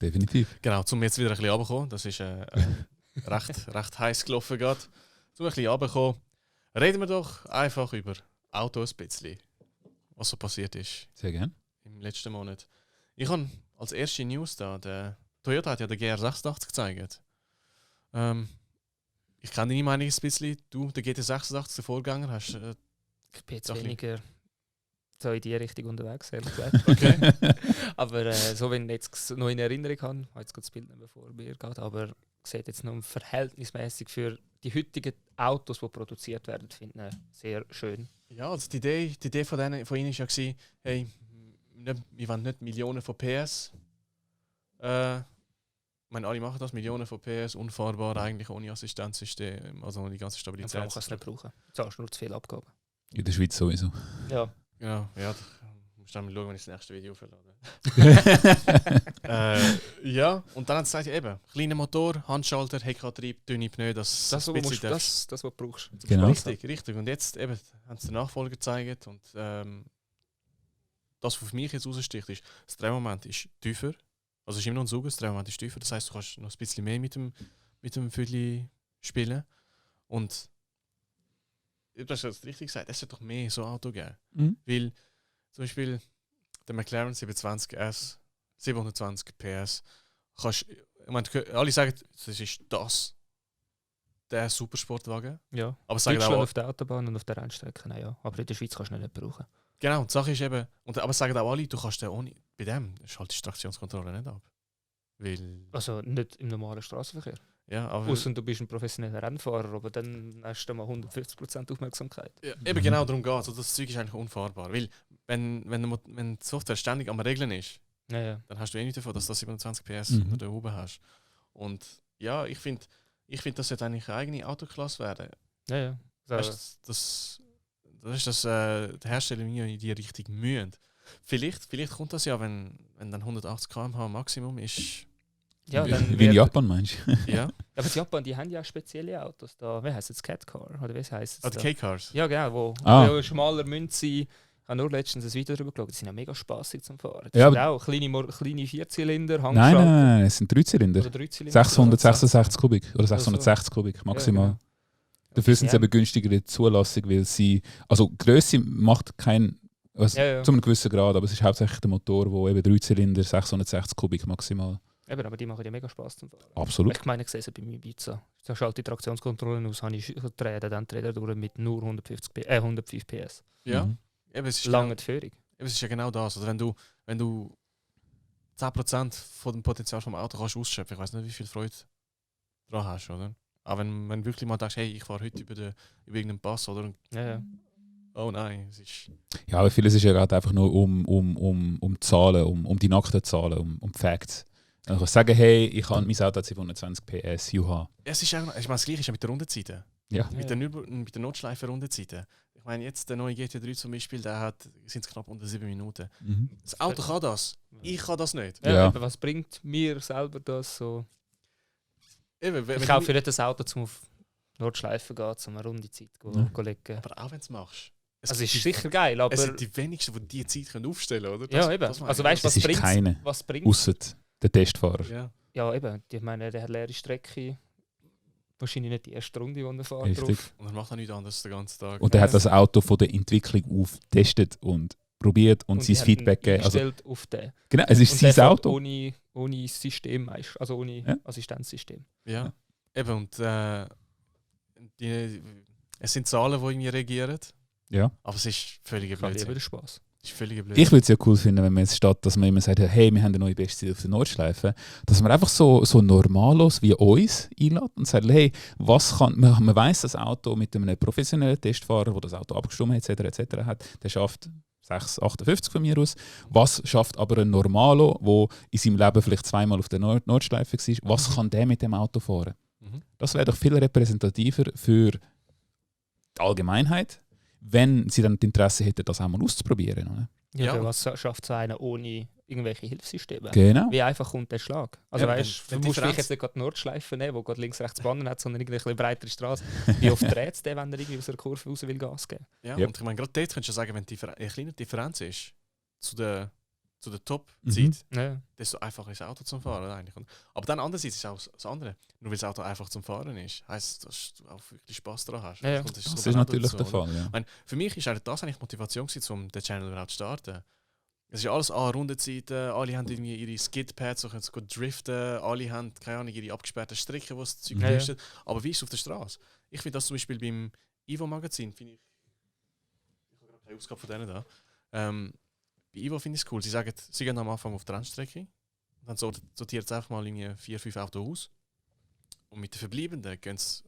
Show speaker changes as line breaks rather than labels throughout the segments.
definitiv.
Genau, zum jetzt wieder ein bisschen runterkommen. Das ist recht heiß gelaufen gerade. Zum ein bisschen runterkommen. Reden wir doch einfach über Autos ein bisschen. Was so passiert ist
Sehr gerne.
im letzten Monat. Ich habe als erste News da, der Toyota hat ja den GR86 gezeigt. Ich kenne deine Meinung ein bisschen. Du, der GT86, der Vorgänger, hast
Ich bin jetzt
Doch
weniger so in die Richtung unterwegs, ehrlich gesagt.
okay.
Aber so, wenn ich jetzt noch in Erinnerung habe, ich habe jetzt gerade das Bild nicht mehr vor mir gehabt, aber sieht jetzt noch verhältnismäßig für die heutigen Autos, die produziert werden, finde ich sehr schön.
Ja, also die Idee von ihnen war ja, hey, wir wollen nicht Millionen von PS. Ich meine, alle machen das, Millionen von PS, unfahrbar, eigentlich ohne Assistenzsystem, also ohne die ganze
Und
Stabilität.
vor allem kannst du es nicht brauchen. Du zahlst nur zu viel Abgaben.
In der Schweiz sowieso.
Ja.
Genau, ja, du musst dann mal schauen, wenn ich das nächste Video verlade. Ja, und dann hat es gesagt, eben, kleiner Motor, Handschalter, Heckantrieb, dünne Pneu, das
Das,
ein
was
bisschen
das, was du brauchst.
Genau.
Richtig. Und jetzt eben, haben sie den Nachfolger gezeigt und das, was für mich jetzt raussticht, ist, das Drehmoment ist tiefer. Also es ist immer noch ein Sog, das Drehmoment ist tiefer. Das heisst, du kannst noch ein bisschen mehr mit dem Viertel spielen. Und du hast das richtig gesagt, es sollte doch mehr so Auto geben.
Mhm.
Weil zum Beispiel der McLaren 720S, 720 PS, ich meine, alle sagen, das ist der Supersportwagen.
Ja.
Aber sagen
Deutschland
auch,
auf der Autobahn und auf der Rennstrecke, ja. Aber in der Schweiz kannst du ihn nicht brauchen.
genau, die Sache ist eben, aber sagen auch alle, du kannst den ohne, bei dem schaltest du die Traktionskontrolle nicht ab. Weil,
Also nicht im normalen Straßenverkehr.
ja, aber
Außer du bist ein professioneller Rennfahrer, aber dann hast du mal 150% Aufmerksamkeit.
ja, eben genau darum geht es. Also das Zeug ist eigentlich unfahrbar. Weil, wenn die Software ständig am Regeln ist,
Ja.
dann hast du nichts davon, dass du 27 PS
Mhm.
unter der Haube hast. Und ja, ich finde, das sollte eigentlich eine eigene Autoklasse werden.
Ja.
Weißt, das ist das, die Hersteller in die Richtung mühen. Vielleicht kommt das ja, wenn dann 180 km/h Maximum ist.
Ja,
Wie-
dann
Wie in
wird-
Japan, meinst du?
Ja,
Aber in Japan, die haben ja spezielle Autos. Da, wie heisst es? Cat Car? Oder wie heisst es?
die
da?
K-Cars.
Ja, genau. Wo schmaler Münze. Ich habe nur letztens ein Video darüber geschaut. Die sind ja mega spaßig zum Fahren. Das
Ja,
sind auch kleine Vierzylinder,
Nein,
Hangschalter.
es sind Dreizylinder.
Oder Dreizylinder.
666 Kubik oder 660 Kubik maximal.
Ja, genau.
Dafür sind sie
Ja.
eben günstiger in der Zulassung, weil sie. Also Größe macht kein. Also
Ja.
zu einem gewissen Grad, aber es ist hauptsächlich der Motor, der eben Dreizylinder, 660 Kubik maximal.
Eben, aber die machen ja mega Spaß zum Fahren.
Absolut.
Ich meine, ich sehe es bei meinem Ibiza. Da schalte die Traktionskontrollen aus, habe ich dann dreht er durch mit nur 105 PS.
Ja,
Mhm.
eben, es ist
Lange die Führung.
Eben, es ist ja genau das. Also wenn du 10% von dem Potenzial vom Auto kannst ausschöpfen, ich weiß nicht, wie viel Freude du daran hast, oder? Aber wenn du wirklich mal denkst, hey, ich fahre heute über irgendeinen Pass, oder? Und,
Ja.
oh nein, es ist...
Ja, aber vieles ist ja gerade einfach nur um Zahlen, um die nackten Zahlen, um die Facts. Also ich kann sagen, hey, mein Auto hat 720 PS, juha.
Es ist auch, ich meine, das Gleiche ist ja mit der Rundenzeiten.
Ja.
Mit der Notschleife-Rundenzeiten. Ich meine, jetzt der neue GT3 zum Beispiel, der sind es knapp unter 7 Minuten.
Mhm.
Das Auto kann das. Ich kann das nicht.
Ja,
Ja.
aber was bringt mir selber das so?
Eben, wenn
Ich kaufe nicht das Auto, um auf Nordschleife zu gehen, um eine runde Zeit zu legen.
aber auch wenn du es machst.
Also ist sicher geil, aber...
Es sind die wenigsten, die diese Zeit können aufstellen können, oder?
ja, eben. Also weißt du,
Es ist keine.
was bringt?
Ausser der Testfahrer.
Ja.
Ja, eben. Ich meine, der hat leere Strecke. Wahrscheinlich nicht die erste Runde, die er fährt.
Richtig.
Drauf.
Und er macht auch nichts anderes den ganzen Tag.
Und er hat das Auto von der Entwicklung auf getestet und probiert und sein
die haben
Feedback
ihn
gegeben. Also,
eingestellt auf den.
genau, es ist
Und der
sein
fährt
Auto.
Ohne System, also ohne
Ja.
Assistenzsystem.
Ja, eben. Und es sind Zahlen, die irgendwie regieren.
Ja.
Aber es ist völliger
Ich habe
Blödsinn.
lieber den Spaß.
Es ist völliger Blödsinn.
Ich würde es ja cool finden, wenn man jetzt statt, dass man immer sagt, hey, wir haben eine neue Bestzeit auf der Nordschleife, dass man einfach so Normalos wie uns einlädt und sagt, hey, was kann, man weiss, das Auto mit einem professionellen Testfahrer, der das Auto abgestimmt etc. hat, der schafft 6,58 von mir aus. Was schafft aber ein Normalo, der in seinem Leben vielleicht zweimal auf der Nordschleife war, was kann der mit dem Auto fahren?
Mhm.
Das wäre doch viel repräsentativer für die Allgemeinheit, wenn sie dann das Interesse hätten, das auch mal auszuprobieren. Oder?
Ja,
Ja.
aber was schafft so einer ohne irgendwelche Hilfssysteme?
Genau.
Wie einfach kommt der Schlag? Also
Ja,
weißt,
wenn
du musst
Differenz-
vielleicht jetzt nicht gerade die Nordschleife nehmen, die gerade links, rechts Bahnen hat, sondern irgendwie eine breitere Straße. Wie oft dreht es den, wenn er irgendwie aus einer Kurve raus will Gas geben?
Ja,
Yep.
und ich meine, gerade dort könntest du sagen, wenn eine kleine Differenz ist zu der zu der Top-Zeit,
Ja.
desto einfacher ist das Auto zum Fahren eigentlich. Aber dann andererseits ist auch das andere. Nur weil das Auto einfach zum Fahren ist, heisst, dass du auch wirklich Spaß daran hast.
Ja, ja.
Und
Das
kommt
ist
dann auch
natürlich
dazu,
der
oder?
Fall, ja.
Ich meine, für mich ist das eigentlich die Motivation gewesen, um den Channel überhaupt zu starten. Es ist alles Rundenzeiten, alle haben irgendwie ihre Skidpads, so können sie gut driften, alle haben, keine Ahnung, ihre abgesperrten Strecken, die das Zeug testet. Aber wie ist es auf der Straße? Ich finde das zum Beispiel beim Ivo-Magazin, finde ich habe gerade keine Ausgabe von denen da. Bei Ivo finde ich es cool, sie gehen am Anfang auf die Rennstrecke, dann sortiert es einfach mal 4-5 Autos aus und mit den Verbleibenden gehen sie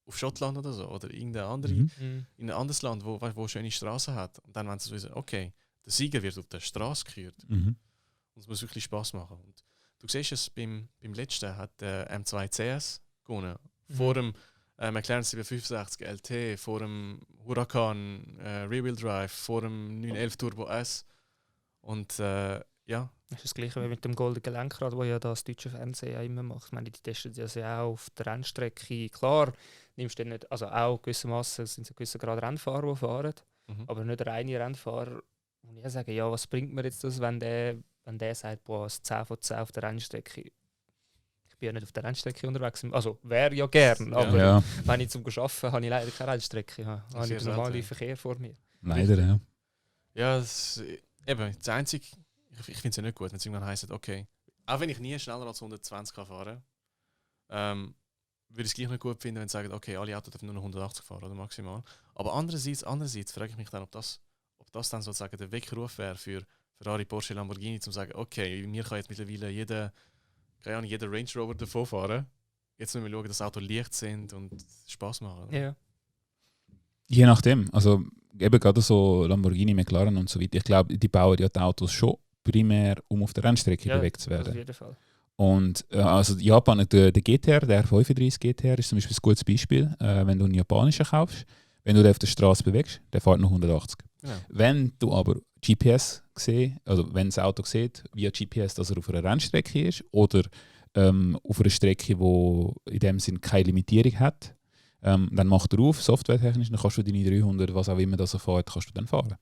auf Schottland oder so, oder irgendein in ein anderes Land, wo schöne Straßen hat. Und dann wollen sie wissen, okay, der Sieger wird auf der Straße gekürt. Und es muss wirklich Spaß machen. Und du siehst es, beim letzten hat der M2 CS gewonnen. Vor dem McLaren 765 LT, vor dem Huracan Rear-Wheel Drive, vor dem 911 Turbo S. Und ja.
Das ist das Gleiche wie mit dem goldenen Lenkrad, das ja das deutsche Fernsehen ja immer macht. Ich meine, die testen das ja auch auf der Rennstrecke. Klar, nimmst du nicht, also auch gewissermaßen sind es gewisse Grad Rennfahrer, die fahren, aber nicht reine Rennfahrer. Und ich sage, ja, was bringt mir jetzt das, wenn der sagt, boah, es 10 von 10 auf der Rennstrecke. Ich bin ja nicht auf der Rennstrecke unterwegs. Also wäre ja gern, aber wenn ich zum Arbeiten habe ich leider keine Rennstrecke. Habe ich den normalen Verkehr vor mir.
Leider, ja.
Ja, das Einzige, ich finde es ja nicht gut, wenn es irgendwann heisst, okay, auch wenn ich nie schneller als 120 kann fahren kann, würde ich es gleich nicht gut finden, wenn sie sagen, okay, alle Autos dürfen nur noch 180 fahren oder maximal. Aber andererseits frage ich mich dann, ob das dann sozusagen der Weckruf wäre für Ferrari, Porsche, Lamborghini, um zu sagen, okay, mir kann jetzt mittlerweile jeder Range Rover davon fahren. Jetzt müssen wir schauen, dass Autos leicht sind und Spaß machen.
Ja.
Je nachdem. Also eben gerade so Lamborghini, McLaren und so weiter. Ich glaube, die bauen ja die Autos schon primär, um auf der Rennstrecke bewegt zu werden.
Auf jeden Fall.
Und also Japan, der GTR, der 35 GTR ist zum Beispiel ein gutes Beispiel. Wenn du einen japanischen kaufst, wenn du den auf der Straße bewegst, der fährt noch 180.
Ja.
Wenn du aber GPS siehst, also wenn das Auto sieht, via GPS, dass er auf einer Rennstrecke ist oder auf einer Strecke, die in dem Sinn keine Limitierung hat, dann macht er auf, softwaretechnisch, dann kannst du deine 300, was auch immer das er fährt, kannst du dann fahren.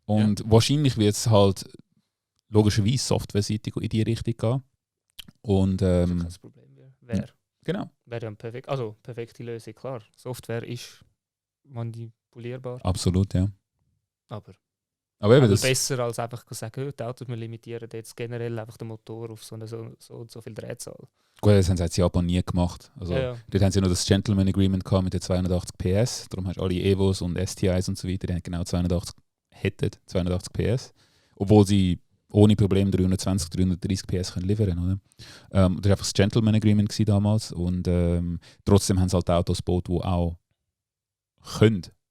Und wahrscheinlich wird es halt logischerweise softwareseitig in die Richtung gehen. Und
das Problem wäre.
Genau.
Wäre ja eine perfekte Lösung, klar. Software ist manipulierbar.
Absolut, ja.
Aber
eben das
besser als einfach sagen, die Autos, wir limitieren jetzt generell einfach den Motor auf so viel Drehzahl.
Gut, das haben sie in Japan nie gemacht. Also,
ja.
Dort haben sie noch das Gentleman Agreement gehabt mit den 280 PS. Darum hast du alle Evos und STIs und so weiter, die haben genau 280 PS. Obwohl sie ohne Probleme 320, 330 PS können liefern können. Das war einfach das Gentleman Agreement damals. Und trotzdem haben sie halt Autos gebaut, die auch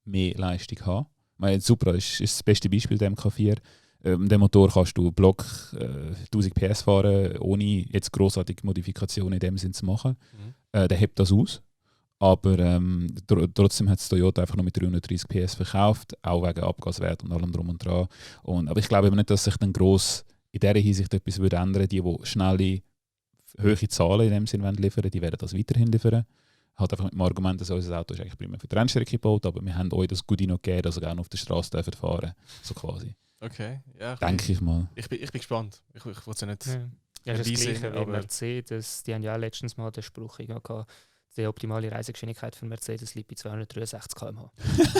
mehr Leistung haben. Ich meine, Supra ist das beste Beispiel, der MK4. Den Motor kannst du Block 1000 PS fahren, ohne jetzt grossartige Modifikationen in dem Sinn zu machen. Der hebt das aus. Aber trotzdem hat es Toyota einfach nur mit 330 PS verkauft, auch wegen Abgaswert und allem drum und dran. Aber ich glaube nicht, dass sich dann gross in dieser Hinsicht etwas würde ändern. Die schnelle, hohe Zahlen in dem Sinn liefern, die werden das weiterhin liefern. Halt einfach mit dem Argument, dass unser Auto ist eigentlich primär für die Rennstrecke gebaut, aber wir haben euch das Goodie noch gegeben, dass ihr gerne auf der Straße fahren dürft. So quasi.
Okay, ja.
Denke ich mal.
Ich bin gespannt. Ich will es ja nicht.
Ja, das
Weise,
Gleiche wie
aber-
Mercedes. Die haben ja auch letztens mal den Spruch gehabt, die optimale Reisegeschwindigkeit für Mercedes liegt bei 263 km/h.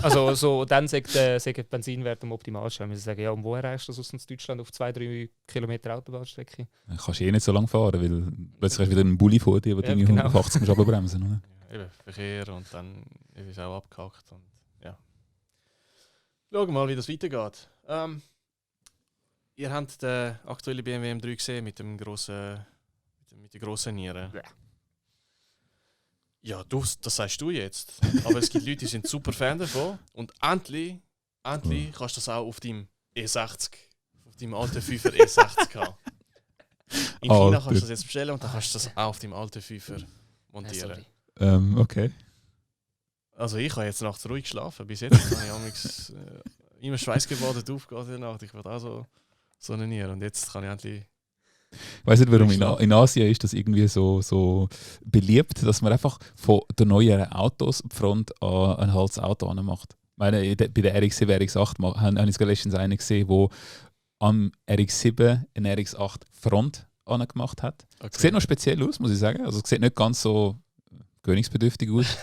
Also so, dann sagt der Benzinwert am optimalsten. Wir sagen, ja, und wo erreichst du das aus Deutschland auf 2-3 Kilometer Autobahnstrecke?
Dann kannst du nicht so lange fahren, weil plötzlich hast du wieder einen Bulli vor dir, der deine 180 musst runterbremsen, oder?
Eben, Verkehr und dann ist es auch abgehakt. Und, ja. Schauen wir mal, wie das weitergeht. Ihr habt den aktuellen BMW M3 gesehen mit der grossen Niere.
Ja.
Ja, das sagst du jetzt. Aber es gibt Leute, die sind super Fan davon. Und endlich kannst du das auch auf deinem E60, auf deinem alten 5er E60 haben. In China kannst du das jetzt bestellen und dann kannst du das auch auf deinem alten 5er montieren.
Okay.
Also ich habe jetzt nachts ruhig geschlafen. Bis jetzt habe ich amigs, immer schweißgebadet aufgehört in der Nacht. Ich werde auch so eine Niere. Und jetzt kann ich endlich...
Ich weiss nicht, warum in Asien ist das irgendwie so beliebt, dass man einfach von den neueren Autos die Front an ein halbes Auto macht. Ich meine, bei der RX-7, RX-8 habe ich letztens einen gesehen, wo am RX-7 eine RX-8 Front angemacht hat.
Okay.
Es sieht noch speziell aus, muss ich sagen. Also es sieht nicht ganz so gewöhnungsbedürftig aus,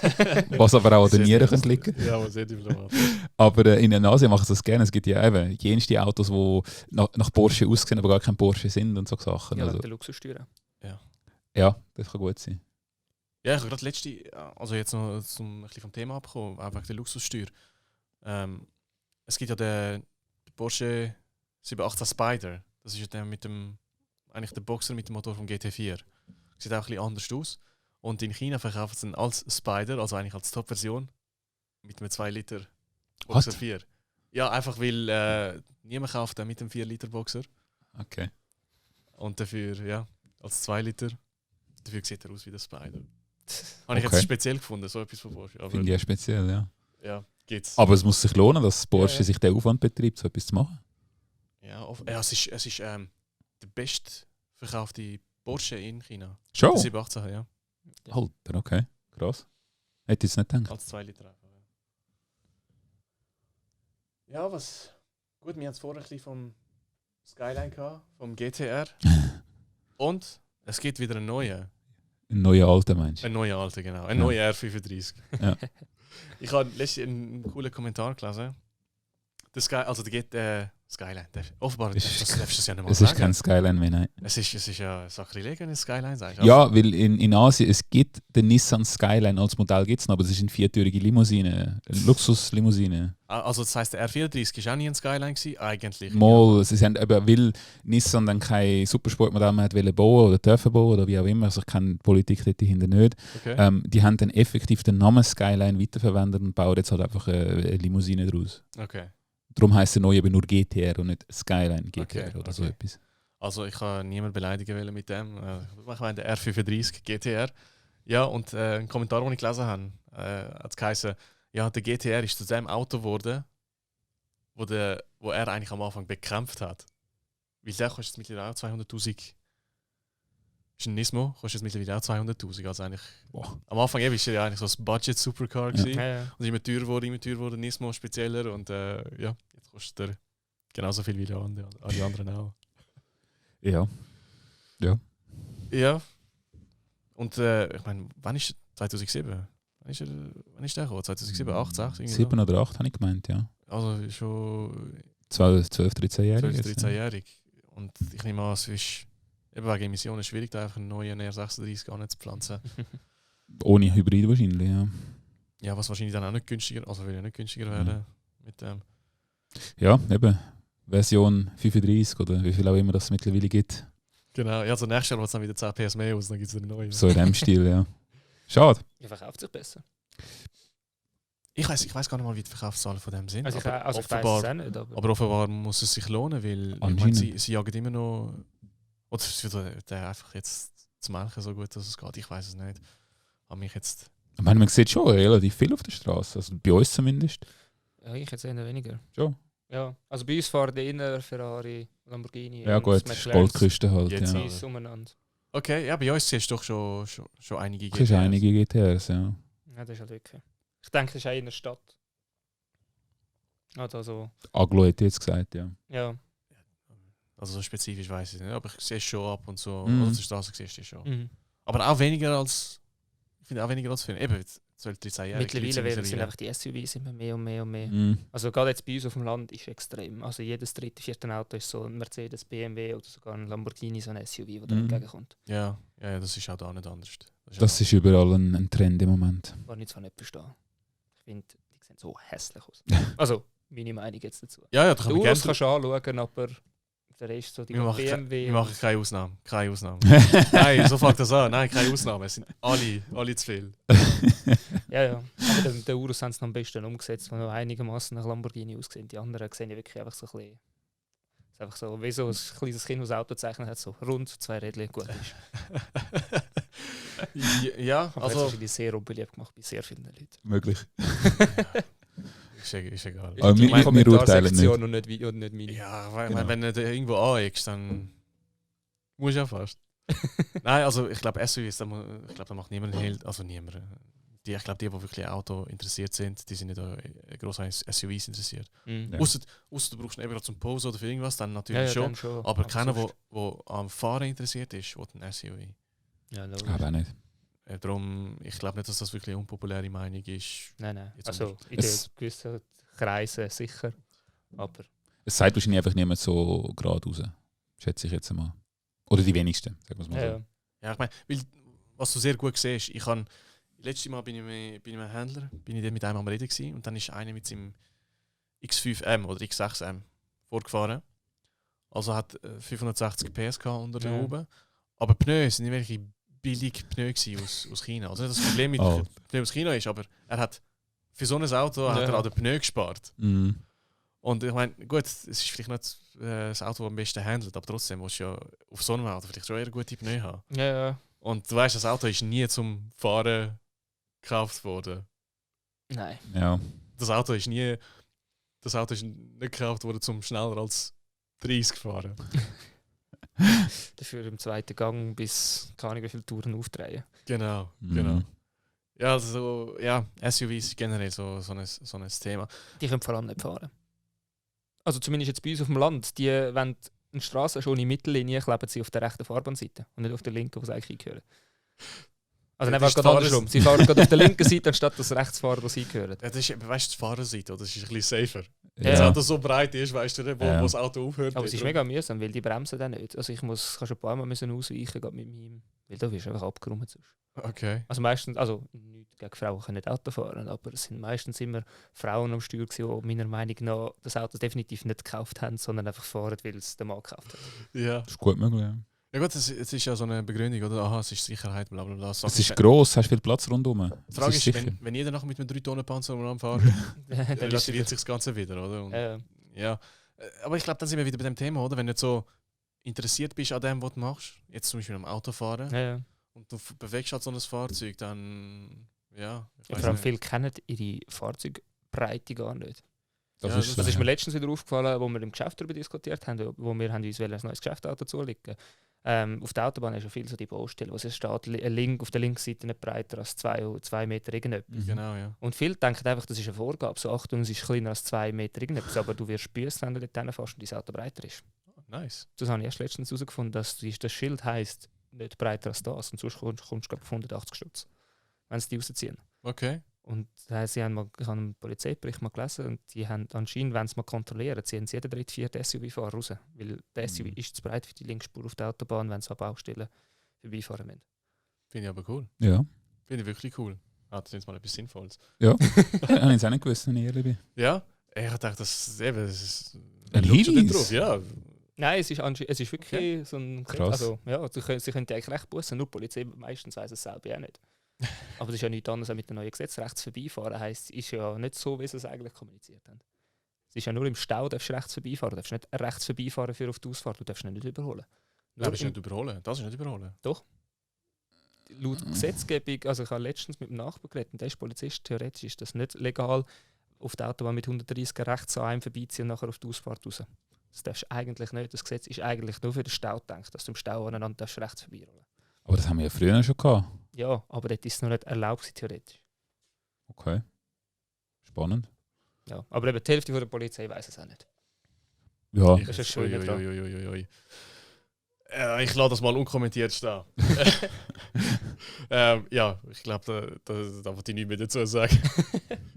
was aber auch an den Nieren könnte liegen.
Ja, aber sehr diplomatisch.
Aber in Asien machen sie das gerne. Es gibt ja eben jenste Autos, die nach Porsche aussehen, aber gar kein Porsche sind und so Sachen.
Ja,
Also,
der Luxussteuer.
ja, das kann gut sein.
Ja, ich habe gerade letzte, also jetzt noch ein bisschen vom Thema abgekommen, auch wegen der Luxussteuer. Es gibt ja den Porsche 718 Spider. Das ist ja der eigentlich der Boxer mit dem Motor vom GT4. Sieht auch ein bisschen anders aus. Und in China verkaufen sie ihn als Spider, also eigentlich als Top-Version, mit einem 2 Liter Boxer
What?
4. Ja, einfach weil niemand kauft den mit dem 4 Liter Boxer.
Okay.
Und dafür, ja, als 2 Liter, dafür sieht er aus wie der Spider. Habe ich
Okay.
jetzt speziell gefunden, so etwas von Porsche. Aber
Finde ich ja speziell, ja.
ja, geht's.
Aber es muss sich lohnen, dass Porsche
Ja.
sich den Aufwand betreibt, so etwas zu machen.
Ja, es ist der bestverkaufte Porsche in China.
Schon?
Der 718, ja.
Alter, okay. Krass. Hätte ich jetzt nicht gedacht.
Als 2 Liter einfach. Ja, was. Gut, wir haben es vorher ein bisschen vom Skyline gehabt, vom GTR. Und es gibt wieder einen neuen.
Ein neuer Alter, meinst du?
Ein neuer alter, genau. Ein
Ja.
neuer R35.
Ja.
Ich habe letztens einen coolen Kommentar gelesen. Der Skyline. Offenbar darfst du das ja nicht mal
Es ist
sagen.
kein Skyline mehr, nein.
Es ist ja Sakrileg, wenn du Skyline sagst.
Ja, weil in Asien, es gibt den Nissan Skyline als Modell, gibt's noch, aber es ist eine viertürige Limousine, eine Luxuslimousine.
Also das heisst, der R34 war auch nie ein Skyline gewesen, eigentlich.
Mal, sie haben eben, weil Nissan dann kein Supersportmodell mehr hat wollen bauen oder dürfen bauen oder wie auch immer, also ich kenne die Politik dort dahinter nicht.
Okay.
Die haben dann effektiv den Namen Skyline weiterverwendet und bauen jetzt halt einfach eine Limousine daraus.
Okay.
Darum heisst der neue aber nur GTR und nicht Skyline GTR
Okay,
oder so
okay.
etwas.
Also ich kann niemanden beleidigen wollen mit dem. Ich meine, der R35 GTR. Ja, und ein Kommentar, den ich gelesen habe, hat es geheißen, ja, der GTR ist zu dem Auto geworden, wo er eigentlich am Anfang bekämpft hat. Weil der kostet jetzt mittlerweile auch 200'000. Ist ein Nismo, kostet jetzt mittlerweile auch 200'000. Also eigentlich, am Anfang war er ja eigentlich so ein Budget-Supercar.
Ja.
gewesen.
Ja.
Und immer teurer wurde, Nismo spezieller. Und ja, jetzt kostet er genauso viel wie alle anderen auch.
Ja.
Ja. Und ich meine, wann ist 2007? Wann ist der gekommen? 2007, 8, 6? irgendwie
7 oder 8 habe ich gemeint, ja.
so. Also schon
12, 13-Jährige.
12, 13-jährig. Und ich nehme an, es ist eben wegen Emissionen schwierig, da einfach einen neuen R36 anzupflanzen.
Ohne Hybrid wahrscheinlich, ja.
Ja, was wahrscheinlich dann auch nicht günstiger, also will ja nicht günstiger werden mit dem.
Ja, eben. Version 35 oder wie viel auch immer das es mittlerweile gibt.
Genau, ja, also nächstes Jahr wird es dann wieder 10 PS mehr aus, dann gibt es einen neuen.
So in dem Stil, ja. Schade.
Ja, verkauft sich besser.
Ich weiß gar nicht mal, wie die Verkaufszahlen von dem sind.
Also ich
aber
weiß es
offenbar,
auch nicht, aber
aber offenbar muss es sich lohnen, weil ich meine,
Anscheinend.
sie jagen immer noch. Oder es wird der einfach jetzt zu melken so gut, dass es geht. Ich weiß es nicht. Aber mich jetzt.
Ich meine, man sieht schon relativ viel auf der Straße, also bei uns zumindest.
ja, ich jetzt eher weniger.
Schon.
Ja, also bei uns fahren die inner Ferrari, Lamborghini
Ja
und
gut,
McLaren
Goldküste halt,
Jetzt
ja.
auch.
Eis umeinander.
Okay, ja, bei uns siehst du doch schon einige
Es ist einige GTRs, ja.
Ja, das ist halt wirklich. Ich denke, das ist auch in der Stadt. Also,
Aglo hätte ich jetzt gesagt, ja.
ja.
Also so spezifisch weiß ich nicht, aber ich sehe es schon ab und so.
Mhm.
Auf der Straße siehst du es schon.
Mhm.
Aber auch weniger als. Ich finde auch weniger als Film. Eben, 12, 13 Jahre.
Mittlerweile sind einfach die SUVs immer mehr und mehr und mehr.
Mhm.
Also gerade jetzt bei uns auf dem Land ist extrem. Also jedes dritte, vierte Auto ist so ein Mercedes, BMW oder sogar ein Lamborghini, so ein SUV, das da entgegenkommt.
Ja, das ist auch da nicht anders.
Das ist überall ein Trend im Moment.
Was ich zwar nicht verstehe. Ich finde, die sehen so hässlich aus. Also, meine Meinung jetzt dazu.
Ja, da
Die
kann man
Urus
gerne.
kannst du anschauen, aber der Rest so die
Wir machen,
BMW.
wir machen keine Ausnahme. Keine Ausnahme. Nein, so fängt das an. Nein, keine Ausnahme. Es sind alle zu viel.
Ja. Aber der Urus haben es noch am besten umgesetzt, weil noch einigermaßen nach Lamborghini aussehen. Die anderen sehen ja wirklich einfach so ein bisschen. Ist einfach so, wie so ein kleines Kind, das Auto gezeichnet hat, so rund, 2 Rädchen, gut ist.
Ja,
Aber
also.
das ist wirklich sehr unbeliebt gemacht bei sehr vielen Leuten.
Möglich.
Ist egal.
Aber
Die
wir urteilen nicht.
Kommentarsektion und nicht meine.
Ja, weil,
Genau.
wenn du irgendwo aneckst, dann musst du ja fast. Nein, also ich glaube, SUVs, da macht niemand Hehl, also niemand. ich glaube, die wirklich Auto interessiert sind, die sind nicht gross an SUVs interessiert.
Mhm.
Ja.
Ausser du brauchst ihn eben gerade zum Pose oder für irgendwas, dann natürlich schon.
dann schon.
Aber keiner,
sonst-
der am Fahren interessiert ist, will ein SUV.
Ja, logisch.
Aber auch nicht.
Darum, ich glaube nicht, dass das wirklich eine unpopuläre Meinung ist.
Nein.
Jetzt
Also in
Es-
gewissen Kreisen sicher. Aber
Es sagt wahrscheinlich einfach niemand so gerade raus. Schätze ich jetzt mal. Oder die wenigsten, sagen wir es mal
ja,
so.
Ja, ich meine, weil, was du sehr gut siehst, letztes Mal bin ich mit einem Händler, bin ich dann mit einem am Reden gewesen, und dann ist einer mit seinem X5M oder X6M vorgefahren. Also hat 560 PS gehabt unter der
Ja.
Haube. Aber die Pneu sind irgendwelche billige Pneu gewesen aus China. Also nicht das Problem mit
Oh.
Pneu aus China ist, aber er hat für so ein Auto hat er an den Pneu gespart.
Mhm.
Und ich meine, gut, es ist vielleicht nicht das Auto, das am besten handelt, aber trotzdem musst du ja auf so einem Auto vielleicht schon eher gute Pneu haben.
ja.
Und du weißt, das Auto ist nie zum Fahren gekauft worden.
Nein.
Ja.
Das Auto ist nicht gekauft worden, zum schneller als 30 fahren.
Dafür im zweiten Gang bis keine Ahnung wie viele Touren aufdrehen.
Genau,
Mhm.
genau. Ja, also, ja, SUVs ist generell so ein Thema.
Die können vor allem nicht fahren. Also zumindest jetzt bei uns auf dem Land. Die, wenn eine Straße schon in Mittellinie, kleben sie auf der rechten Fahrbahnseite und nicht auf der linken, wo sie eigentlich hingehören. Also
Ja,
einfach
das ist
gerade andersrum. Sie fahren gerade auf der linken Seite, anstatt das rechts fahren, wo sie gehören.
Ja, das ist, weißt du, die Fahrerseite, oder? Das ist ein bisschen safer.
Ja.
Wenn das Auto so breit ist, weißt du nicht, wo
Ja.
das Auto aufhört.
Aber es ist mega mühsam, weil die bremsen dann nicht. Also ich muss schon ein paar Mal müssen ausweichen, gerade mit meinem, weil da wirst du einfach abgeräumt sonst.
Okay.
Also meistens, also nicht gegen Frauen können nicht Auto fahren, aber es sind meistens immer Frauen am Steuer gewesen, die meiner Meinung nach das Auto definitiv nicht gekauft haben, sondern einfach fahren, weil es der Mann gekauft hat.
Ja.
Das ist gut möglich. Ja.
Ja gut, es ist ja so eine Begründung, oder? Aha, es ist Sicherheit, bla bla bla.
Es ist gross, hast viel Platz rundherum.
Die Frage ist,
sicher.
wenn jeder noch mit einem 3-Tonnen-Panzer fährt,
Dann ist
relativiert sich das Ganze wieder, oder? Und, ja. Aber ich glaube, dann sind wir wieder bei dem Thema, oder? Wenn du nicht so interessiert bist an dem, was du machst, jetzt zum Beispiel am Autofahren,
ja.
und du bewegst halt so ein Fahrzeug, dann, ja. Ich
Ja,
weiss
vor allem
nicht.
viele kennen ihre Fahrzeugbreite gar nicht.
Das
Ja,
ist
Das
so,
ist mir
ja.
letztens wieder aufgefallen, wo wir im Geschäft darüber diskutiert haben, wo wir haben uns ein neues Geschäftsauto zulegen. Auf der Autobahn ist ja viel so die Baustelle, wo es steht, auf der linken Seite nicht breiter als 2 Meter irgendetwas.
Mhm.
Genau, ja.
Und viele denken einfach, das ist eine Vorgabe. So, Achtung, es ist kleiner als 2 Meter irgendetwas, aber du wirst büssen, wenn du dort hinfährst und dein Auto breiter ist.
Nice.
Das habe ich erst letztens herausgefunden, dass das Schild heisst, nicht breiter als das. Und sonst kommst du glaub, auf 180 Stutz, wenn sie die rausziehen.
Okay.
Und ich habe einen Polizeibericht mal gelesen und die haben anscheinend, wenn sie mal kontrollieren, ziehen sie jeden 3., 4. SUV-Fahrer raus. Weil der SUV ist zu breit für die Linksspur auf der Autobahn, wenn sie an Baustellen vorbeifahren müssen.
Finde ich aber cool.
Ja.
Finde ich wirklich cool. Ah, das ist jetzt mal etwas Sinnvolles.
Ja. Habe ich es auch nicht gewusst, wenn ich ehrlich bin.
Ja? Ich dachte, das ist
Ein
wer schaut schon nicht
Hinweis?
drauf? Ja.
Nein, es ist wirklich so ein...
Krass.
Also, ja, sie können eigentlich recht bussen, nur die Polizei meistens weiss es selber auch nicht. Aber das ist ja nichts anderes als mit dem neuen Gesetz. Rechts vorbeifahren heisst, ist ja nicht so, wie sie es eigentlich kommuniziert haben. Es ist ja nur im Stau, darfst du rechts vorbeifahren. Du darfst nicht rechts vorbeifahren für auf die Ausfahrt, du darfst ihn nicht überholen. Nur
Das ist
im-
nicht überholen. Das ist nicht überholen.
laut Gesetzgebung, also ich habe letztens mit dem Nachbarn geredet, und der ist Polizist, theoretisch ist das nicht legal, auf der Autobahn mit 130 rechts an einem vorbeiziehen und nachher auf die Ausfahrt raus. Das darfst du eigentlich nicht. Das Gesetz ist eigentlich nur für den Stau gedacht, dass du im Stau aneinander darfst rechts vorbeirollen.
Aber das haben wir ja früher schon gehabt.
Ja, aber dort ist es noch nicht erlaubt gewesen, theoretisch.
Okay. Spannend.
Ja, aber eben die Hälfte von der Polizei weiß es auch nicht.
Ja.
Das ist schön
Ui,
dran.
ui, ui, ui, ui. Ich lasse das mal unkommentiert stehen. Ja, ich glaube, da wollte ich nichts mehr dazu sagen.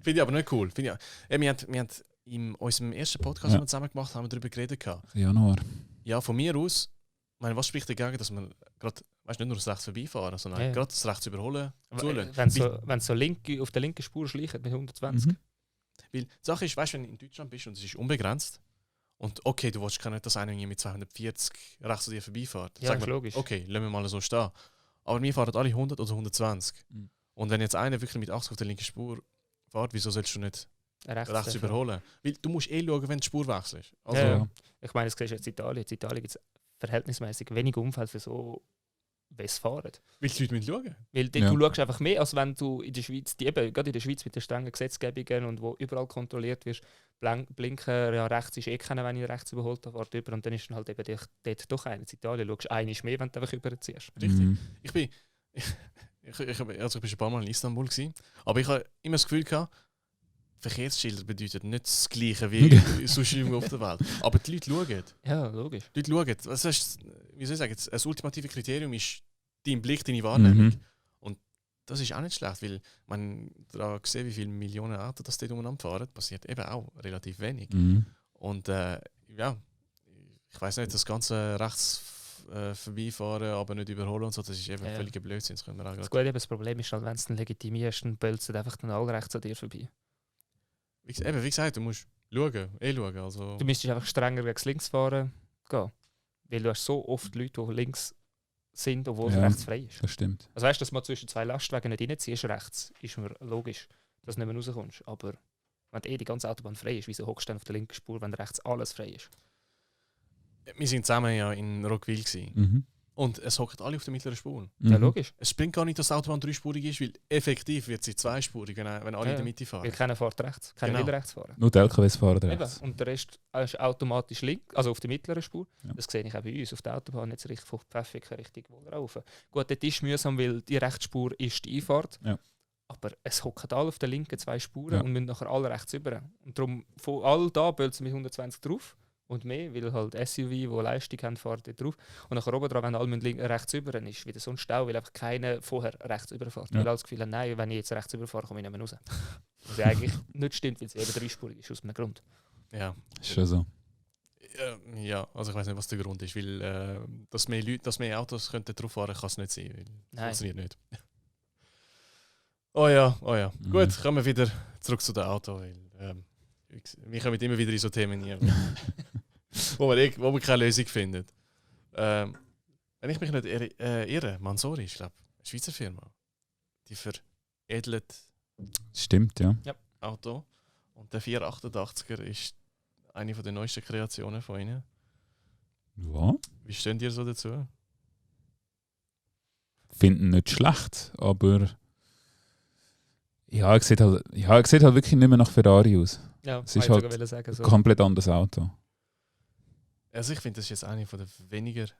Finde ich aber nicht cool. Wir haben in unserem ersten Podcast,
Ja.
den wir zusammen gemacht haben, darüber geredet. Gehabt.
Januar.
Ja, von mir aus, ich meine, was spricht dagegen, dass man gerade, weißt du, nicht nur das rechts vorbeifahren, sondern
Ja.
gerade das rechts überholen zulässt.
Wenn so auf der linken Spur schleicht mit 120.
Mhm.
Weil die Sache ist, weißt du, wenn du in Deutschland bist und es ist unbegrenzt und okay, du willst nicht, dass einer mit 240 rechts an dir vorbeifährt.
Ja,
Sag
ist
mal,
logisch.
okay, lassen wir mal so stehen. Aber wir fahren alle 100 oder 120.
Mhm.
Und wenn jetzt einer wirklich mit 80 auf der linken Spur fährt, wieso sollst du nicht rechts
dafür.
überholen? Weil du musst schauen, wenn die Spur wechselst. Also,
Ja,
Ja.
ja. Ich meine, das siehst du jetzt in Italien. In Italien gibt es verhältnismäßig wenig Unfälle für so, wie es fahren.
Weil die Leute müssen schauen.
Weil
Ja.
du schaust einfach mehr, als wenn du in der Schweiz, gerade in der Schweiz mit den strengen Gesetzgebungen und wo überall kontrolliert wirst, blinken, ja, rechts ist keiner, wenn ich rechts überholt habe, fährt über und dann ist dann halt eben dort doch einer. In Italien schaust du einmal mehr, wenn du einfach überziehst.
Richtig.
Mhm.
Ich bin ich bin schon ein paar Mal in Istanbul gewesen, aber ich habe immer das Gefühl gehabt, Verkehrsschilder bedeuten nicht das Gleiche wie sonst irgendwo auf der Welt. Aber die Leute schauen.
Ja, logisch.
Die Leute schauen. Was heißt, wie soll ich sagen, das ultimative Kriterium ist dein Blick, deine Wahrnehmung.
Mhm.
Und das ist auch nicht schlecht, weil man da sieht, wie viele Millionen Autos das dort umeinander fahren, passiert eben auch relativ wenig.
Mhm.
Und ja, ich weiß nicht, das ganze rechts vorbeifahren, aber nicht überholen und so, das ist eben
Ja.
völliger Blödsinn. Das können wir auch
Das,
grad-
Gute, das Problem ist halt, wenn es dann legitimierst, dann bölzt einfach dann alle rechts an dir vorbei.
wie gesagt, du musst schauen. Also,
Du müsstest einfach strenger gegen links fahren gehen. Weil du hast so oft Leute, die links sind, obwohl es
Ja.
rechts frei ist.
Das stimmt.
Also weißt du, dass man zwischen zwei Lastwagen nicht reinziehst rechts, ist mir logisch, dass du nicht mehr rauskommst. Aber wenn die ganze Autobahn frei ist, wieso hockst du dann auf der linken Spur, wenn rechts alles frei ist?
wir sind zusammen ja in Rockville gewesen.
Mhm.
Und es hocken alle auf der mittleren Spur.
Ja,
Mhm.
logisch.
Es bringt gar nicht, dass die Autobahn dreispurig ist, weil effektiv wird sie zweispurig, wenn alle
Ja,
in
ja.
der Mitte fahren.
Weil keiner fährt rechts, keiner
Genau.
will rechts fahren.
Nur die LKWs fahren
Eben.
rechts.
Und der Rest ist automatisch links, also auf der mittleren Spur.
Ja.
Das sehe ich auch bei uns auf der Autobahn jetzt richtig von Pfäffiken Richtung Wollerhaufen. Gut, dort ist mühsam, weil die Rechtsspur ist die Einfahrt.
Ja.
Aber es hocken alle auf der linken zwei Spuren
Ja.
und müssen nachher alle rechts über. Und darum, von all da bölzen wir 120 drauf und mehr, weil halt SUV, die Leistung haben, fahren dort drauf. Und nachher oben dran, wenn alle müssen rechts über, dann ist wieder so ein Stau, weil einfach keiner vorher rechts überfährt.
Ja.
Weil alle das Gefühl haben, nein, wenn ich jetzt rechts überfahre, komme ich nicht mehr raus. Was ja eigentlich nicht stimmt, weil es eben dreispurig ist, aus einem Grund.
Ja.
Ist schon so.
Ja, also ich weiß nicht, was der Grund ist, weil dass mehr Autos könnten drauf fahren, kann es nicht sein. Weil
Nein.
funktioniert nicht. Oh ja.
Mhm.
Gut, kommen wir wieder zurück zu dem Auto, weil wir kommen immer wieder in so Themen hier, wo wir keine Lösung finden. Wenn ich mich nicht irre, Mansory ist, glaube ich, eine Schweizer Firma. Die veredelt
Stimmt, ja.
Auto. Und der 488er ist eine von den neuesten Kreationen von ihnen.
Ja.
Wie stehen dir so dazu?
Finden nicht schlecht, aber ja, er sieht halt wirklich nicht mehr nach Ferrari aus.
Ja,
Es ist
wollte ich
halt
sogar sagen, so.
Komplett anderes Auto.
Also ich finde, das ist jetzt eine von den weniger, ich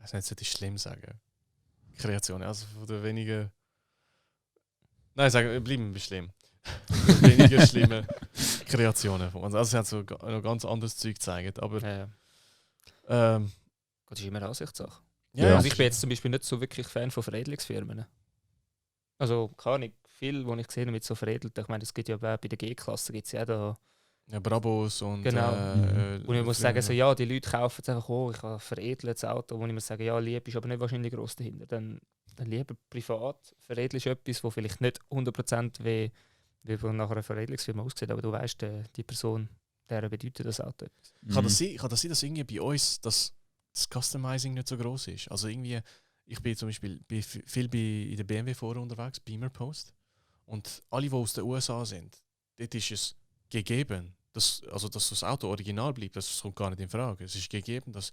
weiß nicht, sollte ich schlimm sagen, Kreationen, also von den weniger, nein, bleiben wir schlimm. Weniger schlimme Kreationen von uns. Also sie hat so noch ganz anderes Zeug gezeigt, aber
Ja.
ähm,
Das ist immer eine Ansichtssache.
Ja.
Also ich bin jetzt zum Beispiel nicht so wirklich Fan von Veredelungsfirmen. Also keine Ahnung, viel, was ich gesehen habe mit so veredelt. Ich meine, es gibt ja auch bei der G-Klasse, gibt es ja da.
ja, Brabos und
Genau.
Mhm.
Und ich muss sagen, so, ja, die Leute kaufen es einfach, ich habe ein veredeltes Auto, wo ich muss sagen, ja, lieb ist aber nicht wahrscheinlich gross dahinter. Dann lieber privat. Veredelst etwas, wo vielleicht nicht 100% wie von nachher einer Veredelungsfirma aussieht, aber du weißt, die Person, der bedeutet das Auto etwas.
Kann das sein, dass irgendwie bei uns das Customizing nicht so groß ist? Also irgendwie, ich bin zum Beispiel viel in der BMW-Foren unterwegs, Beamer Post. Und alle, die aus den USA sind, dort ist es gegeben, dass das Auto original bleibt. Das kommt gar nicht in Frage. Es ist gegeben, dass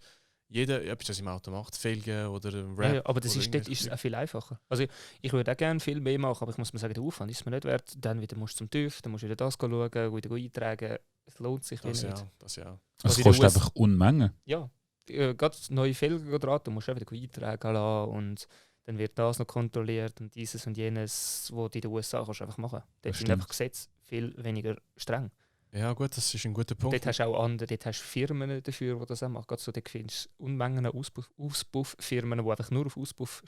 jeder etwas im Auto macht, Felgen oder ein Wrap.
Ja, aber das
oder
ist, dort ist es
irgendwas.
auch viel einfacher. Also ich würde auch gerne viel mehr machen, aber ich muss mir sagen, der Aufwand ist mir nicht wert. Dann wieder musst du zum TÜV, dann musst du wieder das schauen, wieder eintragen. Es lohnt sich
Das
nicht.
ja, das ja.
Es
Also in den
kostet
US
einfach Unmengen.
Ja, gerade neue Felgen dran, du musst auch wieder eintragen lassen und dann wird das noch kontrolliert und dieses und jenes, was du in den USA kannst du einfach machen. Dort
Das
sind
stimmt.
einfach Gesetze viel weniger streng.
Ja gut, das ist ein guter Punkt.
Dort hast du auch andere, dort hast du Firmen dafür, die das auch machen. Gerade so, dort findest du Unmengen Auspuff-Firmen, die einfach nur auf Auspuff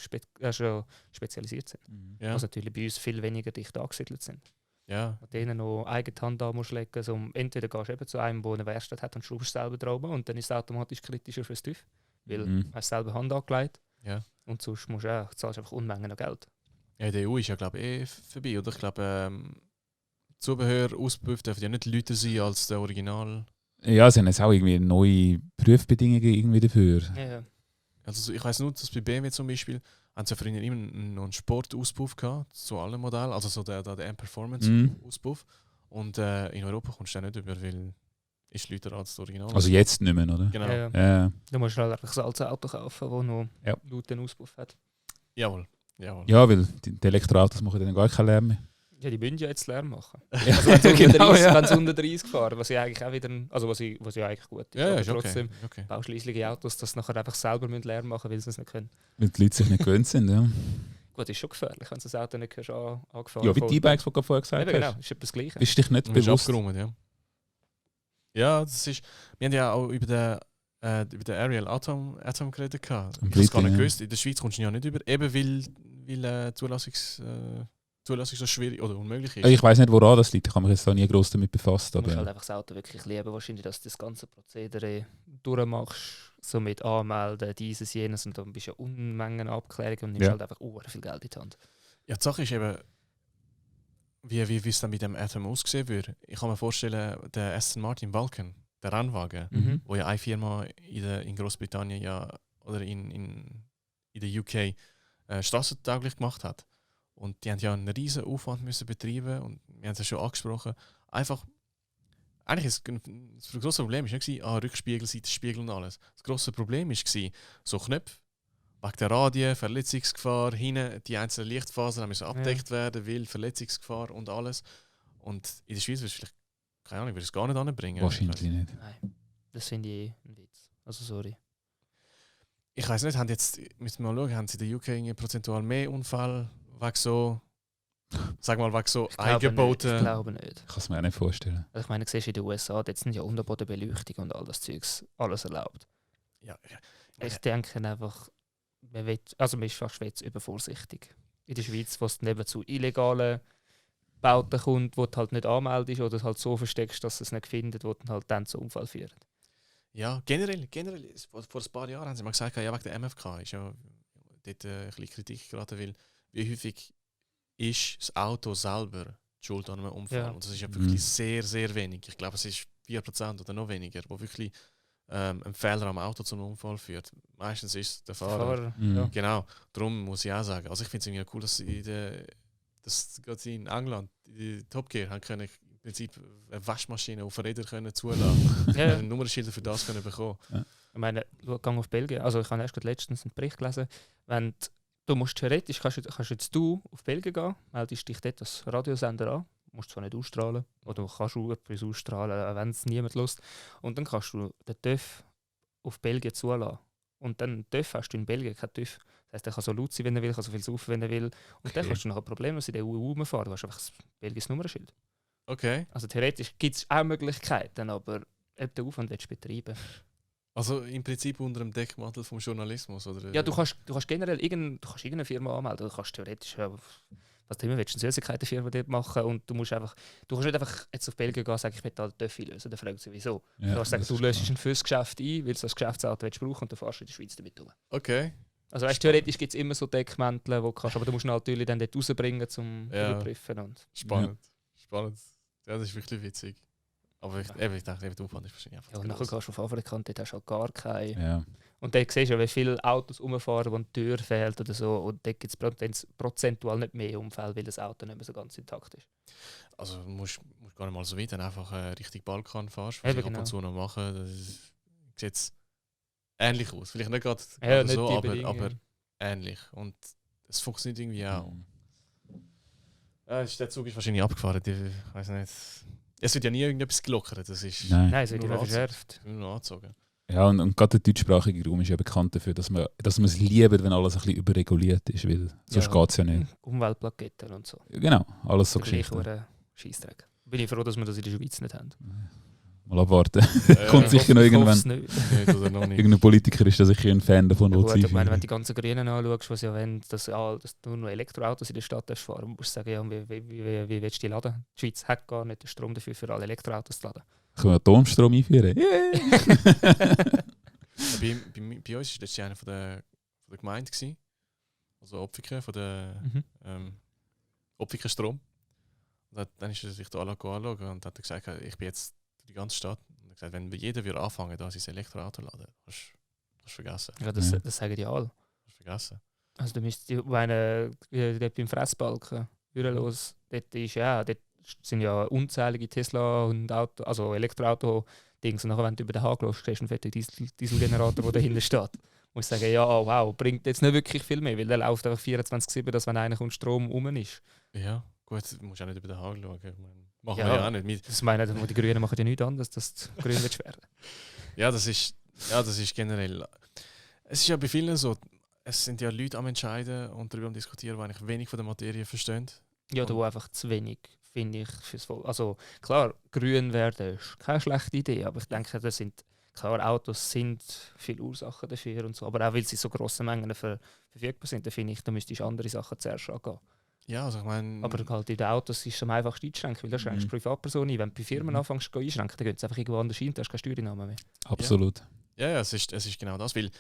spezialisiert sind.
ja,
Was natürlich bei uns viel weniger dicht angesiedelt sind.
ja,
Und denen noch eigene Hand an musst legen. Also, entweder gehst du eben zu einem, der eine Werkstatt hat und schraubst selber dran und dann ist es automatisch kritischer fürs TÜV. Weil
Mhm.
du hast selber Hand angelegt
ja.
und sonst musst du auch, zahlst einfach Unmengen an Geld.
Ja, die EU ist ja glaube ich vorbei, oder? Ich glaube, Zubehör, Auspuff dürfen ja nicht lauter sein als der Original.
Ja, sie haben jetzt auch irgendwie neue Prüfbedingungen irgendwie dafür.
Ja.
Also ich weiß nur, dass bei BMW zum Beispiel haben sie früher immer noch einen Sportauspuff gehabt, zu allen Modellen, also so der M-Performance
Mhm.
Auspuff. Und in Europa kommst du den nicht über, weil ist lauter als das Original.
Also jetzt nicht mehr, oder?
Genau.
Ja.
Ja.
Du musst halt einfach ein altes Auto kaufen, das noch
Ja.
lauten Auspuff hat.
Jawohl.
Ja, weil die Elektroautos machen dann gar keinen Lärm mehr.
Ja, die müssen ja jetzt Lärm machen.
Ja,
Also wenn sie
genau,
wenn sie unter 30 fahren, was ja eigentlich auch wieder, was ja eigentlich gut ist.
Ja,
aber
ist okay.
trotzdem
okay.
baust du leisliche Autos, dass sie nachher einfach selber Lärm machen müssen, weil sie es nicht können.
Weil die Leute sich nicht gewöhnt sind, ja.
Gut, ist schon gefährlich, wenn du das Auto nicht angefahren
Ja, wie die E-Bikes, die du vorher gesagt
Eben,
hast.
genau, ist etwas das Gleiche.
Bist du dich nicht
Du bist
bewusst?
abgeräumt, ja. Ja, das ist... Wir haben ja auch über den Ariel Atom geredet. Ich habe es gar nicht
ja.
gewusst. In der Schweiz kommst du ja nicht über, eben weil Zulassung so schwierig oder unmöglich ist.
Ich weiss nicht, woran das liegt. Ich habe mich jetzt da nie groß damit befasst.
Du musst
Aber
halt einfach das Auto wirklich lieben, wahrscheinlich, dass du das ganze Prozedere durchmachst, so mit Anmelden, dieses, jenes, und dann bist du ja Unmengen Abklärungen und nimmst
Ja.
halt einfach viel Geld in die Hand.
Ja, die Sache ist eben, wie es dann mit dem Atom aussehen würde. Ich kann mir vorstellen, der Aston Martin Vulcan, der Rennwagen,
Mhm.
wo ja eine Firma in Großbritannien ja, oder in der UK strassentauglich gemacht hat. Und die haben ja einen riesen Aufwand müssen betreiben und wir haben es ja schon angesprochen. Einfach, eigentlich ist das grosse Problem war nicht Rückspiegel, Seitenspiegel und alles. Das grosse Problem war so Knöpfe, wegen der Radien, Verletzungsgefahr, hinten die einzelnen Lichtfasern müssen abgedeckt werden, weil Verletzungsgefahr und alles. Und in der Schweiz würde es vielleicht, keine Ahnung, würde es gar nicht anbringen.
wahrscheinlich nicht.
Nein, das finde ich ein Witz. Also sorry.
Ich weiß nicht, müssen wir mal schauen, haben sie in der UK irgendwie prozentual mehr Unfälle wegen so, sag mal, wegen so
Ich
eingebauten...
glaube nicht.
Ich kann es mir auch nicht vorstellen.
Also ich meine, du siehst in den USA, dort sind ja Unterbodenbeleuchtung und all das Zeugs alles erlaubt.
Ja,
Ich denke einfach, man ist fast jetzt übervorsichtig. In der Schweiz, wo es dann eben zu illegalen Bauten kommt, wo du halt nicht anmeldest oder halt so versteckst, dass es nicht findet, wo dann halt dann zu Unfall führt.
ja, generell, vor ein paar Jahren haben sie mal gesagt, ja, wegen der MFK ist ja dort ein bisschen Kritik geraten, weil wie häufig ist das Auto selber die Schuld an einem Unfall.
Ja.
Und das ist ja wirklich sehr, sehr wenig. Ich glaube, es ist 4% oder noch weniger, wo wirklich ein Fehler am Auto zu einem Unfall führt. Meistens ist es der Fahrer.
Mhm.
Ja.
Genau, darum muss ich auch sagen. Also ich finde es irgendwie cool, dass dass gerade sie in England die Top Gear haben können im Prinzip eine Waschmaschine auf Rädern können zulassen.
Ja.
Nummerschilder für das können bekommen.
Ich meine, gang auf Belgien. Also ich habe erst gerade letztens einen Bericht gelesen, wenn du musst theoretisch, kannst jetzt du auf Belgien gehen, meldest dich dort als Radiosender an, musst zwar nicht ausstrahlen, oder kannst du etwas ausstrahlen, wenn es niemand lust. Und dann kannst du den TÜV auf Belgien zulassen. Und dann TÜV hast du in Belgien kein TÜV. Das heisst, er kann so laut sein, wenn er will, kann so viel saufen, wenn er will. Und dann kannst du nachher problemlos in der EU rumfahren. Du hast einfach das belgisches Nummernschild.
Okay.
Also theoretisch gibt es auch Möglichkeiten, aber ob der Aufwand willst du betreiben.
Also im Prinzip unter dem Deckmantel vom Journalismus, oder?
Ja, du kannst generell irgendeine Firma anmelden. Du kannst theoretisch, was du immer willst, eine Süßigkeitenfirma dort machen und du kannst nicht einfach jetzt auf Belgien gehen und sagen, ich will da einen Töffi lösen. Dann fragt sie, wieso.
Ja,
du kannst sagen,
das
du
ist
löst
klar.
ein fürs Geschäft ein, weil du das Geschäftsauto willst brauchen und dann fährst du in der Schweiz damit um.
Okay.
Also weißt, theoretisch gibt es immer so Deckmäntel, wo du kannst, aber du musst ihn natürlich dann dort rausbringen, zum
Ja.
überprüfen. Und
Spannend. Spannend. Ja, das ist wirklich witzig. Aber ich dachte, der Aufwand ist wahrscheinlich einfach
ja, und
zu
nachher
groß.
gehst du auf Afrika und dort hast du halt gar keine.
Ja.
Und dann siehst du ja, wie viele Autos rumfahren, wo die Tür fehlt oder so. Und dort gibt es prozentual nicht mehr Unfälle, weil das Auto nicht mehr so ganz intakt ist.
Also du musst gar nicht mal so weit, dann einfach Richtung Balkan fahrst,
Eben,
was ich ab
genau.
und zu noch mache. Das sieht jetzt ähnlich aus. Vielleicht nicht gerade
Ja, nicht
so,
die
aber
Bedingungen.
ähnlich. Und es funktioniert irgendwie auch.
Mhm.
Der Zug ist wahrscheinlich abgefahren. Ich weiß nicht. Es wird ja nie irgendetwas gelockert. Das ist
Nein.
Nein, es wird
nur
immer
angezogen.
verschärft.
nur angezogen.
Ja, und gerade der deutschsprachige Raum ist ja bekannt dafür, dass man es liebt, wenn alles ein bisschen überreguliert ist, weil sonst
Ja.
geht es ja nicht.
Umweltplaketten und so.
Genau, alles so
Der gleiche
Geschichten.
Scheissdreck. Bin ich froh, dass wir das in der Schweiz nicht haben.
Mal abwarten. Kommt sicher noch
Ich
irgendwann.
hoff's nicht.
Nicht oder noch nicht.
Irgendein Politiker ist da sicher ein Fan davon,
Ja,
wo
gut,
sie
ich meine, wenn du die ganzen Grünen anschaust, was ja wollen, dass du nur Elektroautos in der Stadt fahren musst, musst du sagen, ja, wie willst du die laden? Die Schweiz hat gar nicht den Strom dafür, für alle Elektroautos zu laden.
können wir Atomstrom einführen. Yeah.
Bei uns war das einer von der Gemeinde, gewesen. Also Opfiken, von der Opfiken Strom. Und dann ist er sich da anschauen und hat gesagt, ich bin jetzt für die ganze Stadt. Und er hat gesagt, wenn jeder würde anfangen, da sein Elektroauto zu laden, hast du vergessen.
Ja,
Ja.
das sagen die alle.
Hast du vergessen.
Also du müsstest, dort beim Fressbalken, los, dort sind ja unzählige Tesla und Elektroauto-Dings. Und nachher, wenn du über den Haken läufst, kriegst du einen fetten Dieselgenerator, der dahinter steht. Muss ich sagen, ja, oh, wow, bringt jetzt nicht wirklich viel mehr, weil der läuft einfach 24/7, dass wenn einer kommt, Strom rum ist.
Ja, gut, du musst auch nicht über den Haken schauen. Ich meine, machen
Ja.
wir ja auch nicht.
Das meine ich, die Grünen machen ja nichts anderes, dass die Grünen nicht werden.
Ja, das ist generell. Es ist ja bei vielen so, es sind ja Leute am Entscheiden und darüber am Diskutieren, die eigentlich wenig von der Materie verstehen.
Ja, da wo einfach zu wenig, finde ich, fürs Volk. Also klar, grün werden ist keine schlechte Idee, aber ich denke, das sind, klar, Autos sind viele Ursachen dafür und so, aber auch weil sie so grosse Mengen verfügbar sind, da finde ich, da müsstest du andere Sachen zuerst angehen.
Ja, also ich meine...
Aber halt in den Autos ist es am einfachsten einzuschränken, weil da schränkst du Privatpersonen ein. Wenn du bei Firmen anfängst zu einschränken, dann geht es einfach irgendwo anders hin, da hast du keine Steuereinnahmen mehr.
Absolut.
Ja, es ist genau das, weil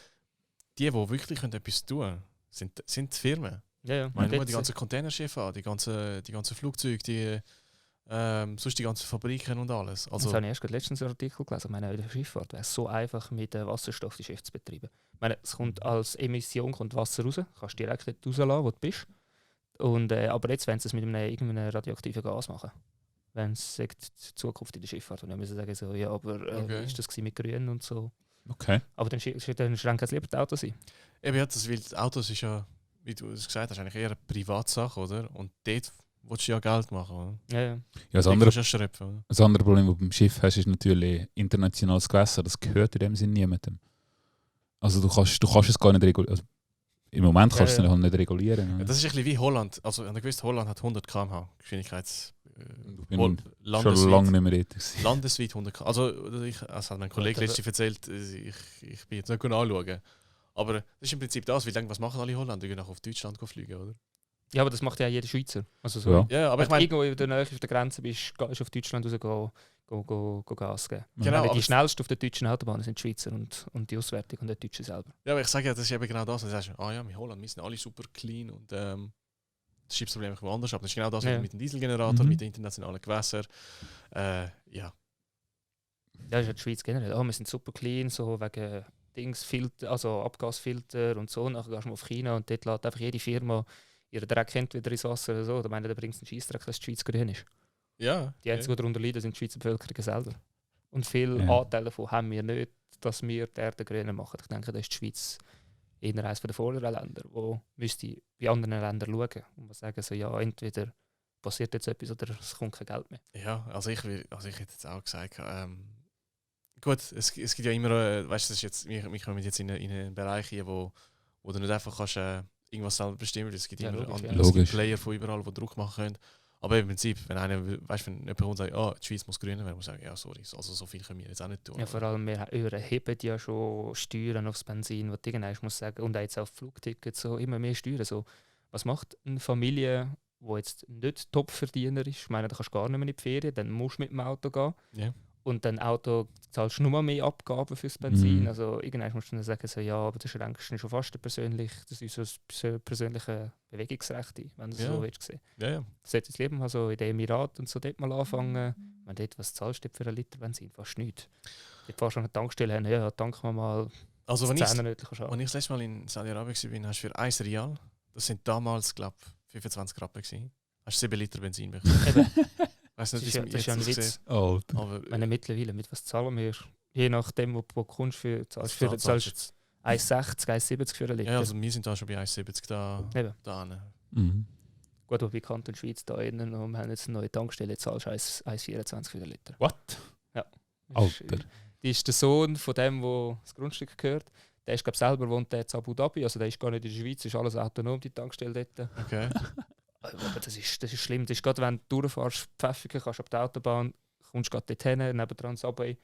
die wirklich etwas tun können, sind die Firmen.
Ja.
Ich meine, nur die ganzen Containerschiffe, die ganzen Flugzeuge, sonst die ganzen Fabriken und alles. Also,
das habe ich erst letztens einen Artikel gelesen. Ich meine, in der Schifffahrt wäre es so einfach, mit Wasserstoff die Schiffe zu betreiben. Ich meine, es kommt als Emission kommt Wasser raus, kannst direkt dort rauslassen, wo du bist. Und, aber jetzt wollen sie es mit irgendeinem radioaktiven Gas machen. Wenn es die Zukunft in der Schifffahrt. Und dann müssen sie sagen, so, ja, aber wie ist das mit Grün und so.
Okay.
Aber dann schränken sie lieber die Autos ein.
eben, ja, das, weil Autos ist ja, wie du es gesagt hast, eigentlich eher eine Privatsache, oder? Und dort willst du ja Geld machen, oder?
Ja.
Ja, das
Dort
andere,
kannst du ja schröpfen, oder?
das andere Problem, das du beim Schiff hast, ist natürlich internationales Gewässer. Das gehört in dem Sinne niemandem. Also du kannst es gar nicht regulieren. Also, im Moment kannst du es halt nicht regulieren.
Ja, das ist ein bisschen wie Holland. Also, ich gewusst, Holland hat 100 km/h Geschwindigkeits...
Ich bin
landesweit,
schon lange nicht mehr dort gewesen.
landesweit 100 km. Also, das hat mein Kollege letztens erzählt, ich bin jetzt nicht anschauen. Aber das ist im Prinzip das, weil ich denke, was machen alle Holländer? Die gehen auf Deutschland fliegen, oder?
Ja, aber das macht ja jeder Schweizer. Also so.
Ja.
Ja, aber ich
Wenn
meine,
du irgendwo in der Nähe auf der Grenze bist, gehst du auf Deutschland raus go Gas geben.
Genau,
Die
aber-
schnellsten auf der deutschen Autobahn sind die Schweizer und die Auswertung und die Deutschen selber.
ja, aber ich sage ja, das ist eben genau das. Und du sagst, ja, in Holland, wir sind alle super clean und das schiebt das Problem woanders ab. Das ist genau das
Ja.
mit dem Dieselgenerator,
Mhm.
mit den internationalen Gewässern. Ja.
Ja, das ist ja die Schweiz generell. Wir sind super clean, so wegen Filter, also Abgasfilter und so. Nachher gehst du mal auf China und dort lädt einfach jede Firma ihren Dreck entweder ins Wasser oder so. Da meine, da bringst du einen Scheissdreck, dass die Schweiz grün ist.
Ja.
Die einzigen, die darunter leiden, sind die Schweizer Bevölkerung selber. Und viele
Ja.
Anteile davon haben wir nicht, dass wir die Erde grüner machen. Ich denke, da ist die Schweiz eher eines der vorderen Länder, wo müsste bei anderen Ländern schauen und sagen, so, ja, entweder passiert jetzt etwas oder es kommt kein Geld mehr.
Ja, also ich hätte jetzt auch gesagt, gut, es gibt ja immer, weißt du, das ist jetzt, wir kommen jetzt in einen Bereich hier, wo du nicht einfach kannst, irgendwas selber bestimmen, weil es gibt
Ja,
immer
logisch, ja.
es gibt
Logisch.
Player von überall, die Druck machen können. Aber im Prinzip, wenn jemand kommt und sagt, die Schweiz muss grüner werden, muss ich sagen, ja, sorry, also so viel können wir jetzt auch nicht tun.
Ja, vor allem, wir erheben ja schon Steuern aufs Benzin, was du irgendwann musst sagen, und auch jetzt auf Flugtickets, so immer mehr Steuern. So. Was macht eine Familie, die jetzt nicht Top-Verdiener ist? Ich meine, da kannst du gar nicht mehr in die Ferien, dann musst du mit dem Auto gehen.
Ja.
Und dann Auto zahlst du nur mehr Abgaben fürs Benzin.
Mhm.
Also irgendwann musst du dann sagen, so, ja, aber das schränkst du schon fast das ist so persönliche Bewegungsrecht ein, wenn du es
Ja.
so willst sehen.
Ja.
Du solltest jetzt lieber mal so in den Emiraten und so dort mal anfangen. Wenn dort, was zahlst du dort für einen Liter Benzin? Fast nichts. Dort fährst du an eine Tankstelle hin, ja, tanken wir mal
Also wenn
10
ich
nicht kannst
das letzte Mal in Saudi-Arabien war, hast du für 1 Rial, das sind damals, glaube ich, 25 Rappen gewesen, hast du 7 Liter Benzin bekommen.
Eben,
Weiss
das
nicht,
ist ja, das ist ja ein
aussieht,
Witz.
Alter.
aber
Ich meine, mittlerweile, mit was zahlen wir? Je nachdem, wo du kommst, zahlst du
zahlst
zahlst 1,60, 1,70 für einen Liter.
ja, also wir sind da schon bei 1,70
Eben.
da hin.
Mhm.
Gut, aber bei Kanton Schweiz da innen und wir haben jetzt eine neue Tankstelle, jetzt zahlst du 1,24 für den Liter.
What?
Ja.
Alter.
Die ist der Sohn von dem, wo das Grundstück gehört. Der ist, glaube selber wohnt der in Abu Dhabi, also der ist gar nicht in der Schweiz, ist alles autonom, die Tankstelle dort.
Okay.
Aber das ist schlimm. Das ist gerade, wenn du durchfährst, Pfäffiken kannst auf der Autobahn, kommst gerade dorthin, nebendran Subway.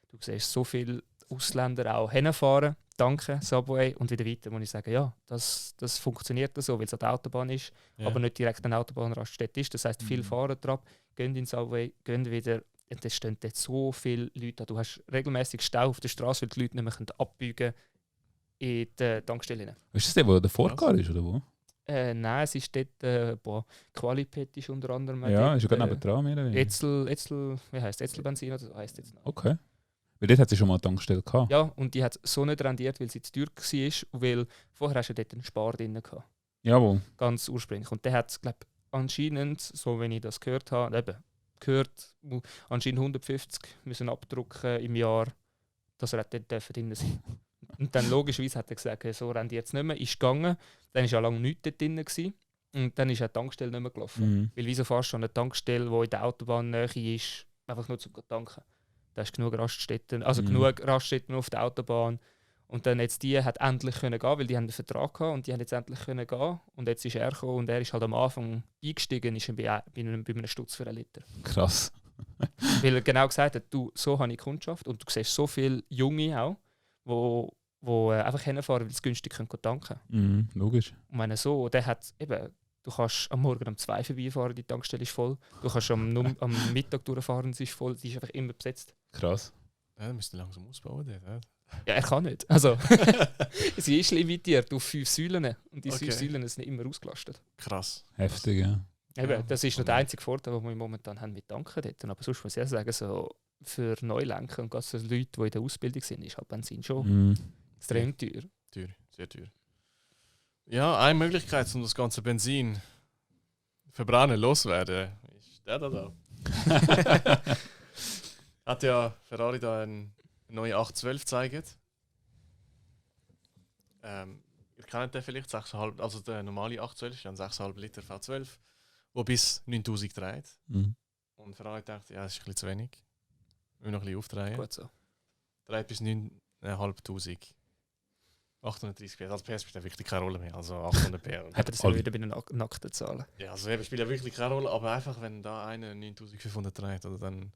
Du siehst so viele Ausländer auch hinfahren, tanken, Subway und wieder weiter. Muss ich sagen, ja, das funktioniert so, weil es an der Autobahn ist,
Ja.
aber nicht direkt an der Autobahnraststätte ist. Das heisst, viele fahren drauf, gehen in Subway, gehen wieder. Und es stehen dort so viele Leute an. Du hast regelmäßig Stau auf der Straße, weil die Leute nicht mehr abbiegen in die Tankstelle hinein.
Ist das der, der davor ist, oder wo?
Nein, es ist dort, Qualipet ist unter anderem.
Ja,
dort,
ist ja gerade nebendran. Mehr oder weniger.
Etzel, wie heisst Etzelbenzin oder so heisst jetzt noch.
Okay. Weil dort hat sie schon mal eine Tankstelle gehabt.
Ja, und die hat so nicht rendiert, weil sie zu teuer war, weil vorher hast du dort einen Spar drin gehabt.
Jawohl.
Ganz ursprünglich. Und der hat, glaube anscheinend, so wenn ich das gehört habe, anscheinend 150 müssen abdrucken im Jahr, dass er dort drin sein. Und dann logischerweise hat er gesagt, so rendiert es nicht mehr, ist gegangen. Dann war ja lange nichts dort drin. Gewesen. Und dann ist auch die Tankstelle nicht mehr gelaufen.
Mhm.
Weil wieso fährst du an eine Tankstelle, die in der Autobahnnähe ist, einfach nur zum tanken? Da ist genug Raststätten, also
Mhm.
genug Raststätten auf der Autobahn. Und dann jetzt die hat endlich können gehen, weil die haben einen Vertrag gehabt und die haben jetzt endlich können gehen. Und jetzt ist er gekommen und er ist halt am Anfang eingestiegen, ist bei einem Stutz für einen Liter.
Krass.
Weil er genau gesagt hat, du, so habe ich Kundschaft und du siehst so viele Junge auch, wo einfach hinfahren, weil sie günstig können tanken können.
Logisch.
Und wenn er so, der hat eben, du kannst am Morgen um 2 vorbeifahren, die Tankstelle ist voll. Du kannst am Mittag durchfahren, sie ist voll, die ist einfach immer besetzt.
Krass.
Ja, dann müsst ihr langsam ausbauen. Dort, ja.
Ja, er kann nicht. Also, sie ist limitiert auf 5 Säulen und die 5 Säulen sind immer ausgelastet.
Krass.
Heftig, ja.
Eben,
Ja,
das ist noch der einzige Vorteil, den wir momentan haben mit Tanken dort. Aber sonst muss ich ja sagen, so für Neulenker und gerade für Leute, die in der Ausbildung sind, ist halt Benzin schon extrem teuer.
Teuer, sehr teuer. Ja, eine Möglichkeit, um das ganze Benzin verbrennen loswerden, ist der da. Hat ja Ferrari da eine neue 812 gezeigt. Ihr kennt den vielleicht, 6,5, also der normale 812 ist ein 6,5 Liter V12, der bis 9000 dreht. Und Ferrari dachte, ja, das ist ein bisschen zu wenig. Wir müssen noch ein bisschen aufdrehen.
Gut so.
Dreht bis 9500. 830 PS. Also PS spielt ja wirklich keine Rolle mehr. Also 800 PS.
Hat er das ja wieder bei den nackten Zahlen?
Ja, also eben spielt ja wirklich keine Rolle, aber einfach, wenn da einer 9500 dreht, oder dann.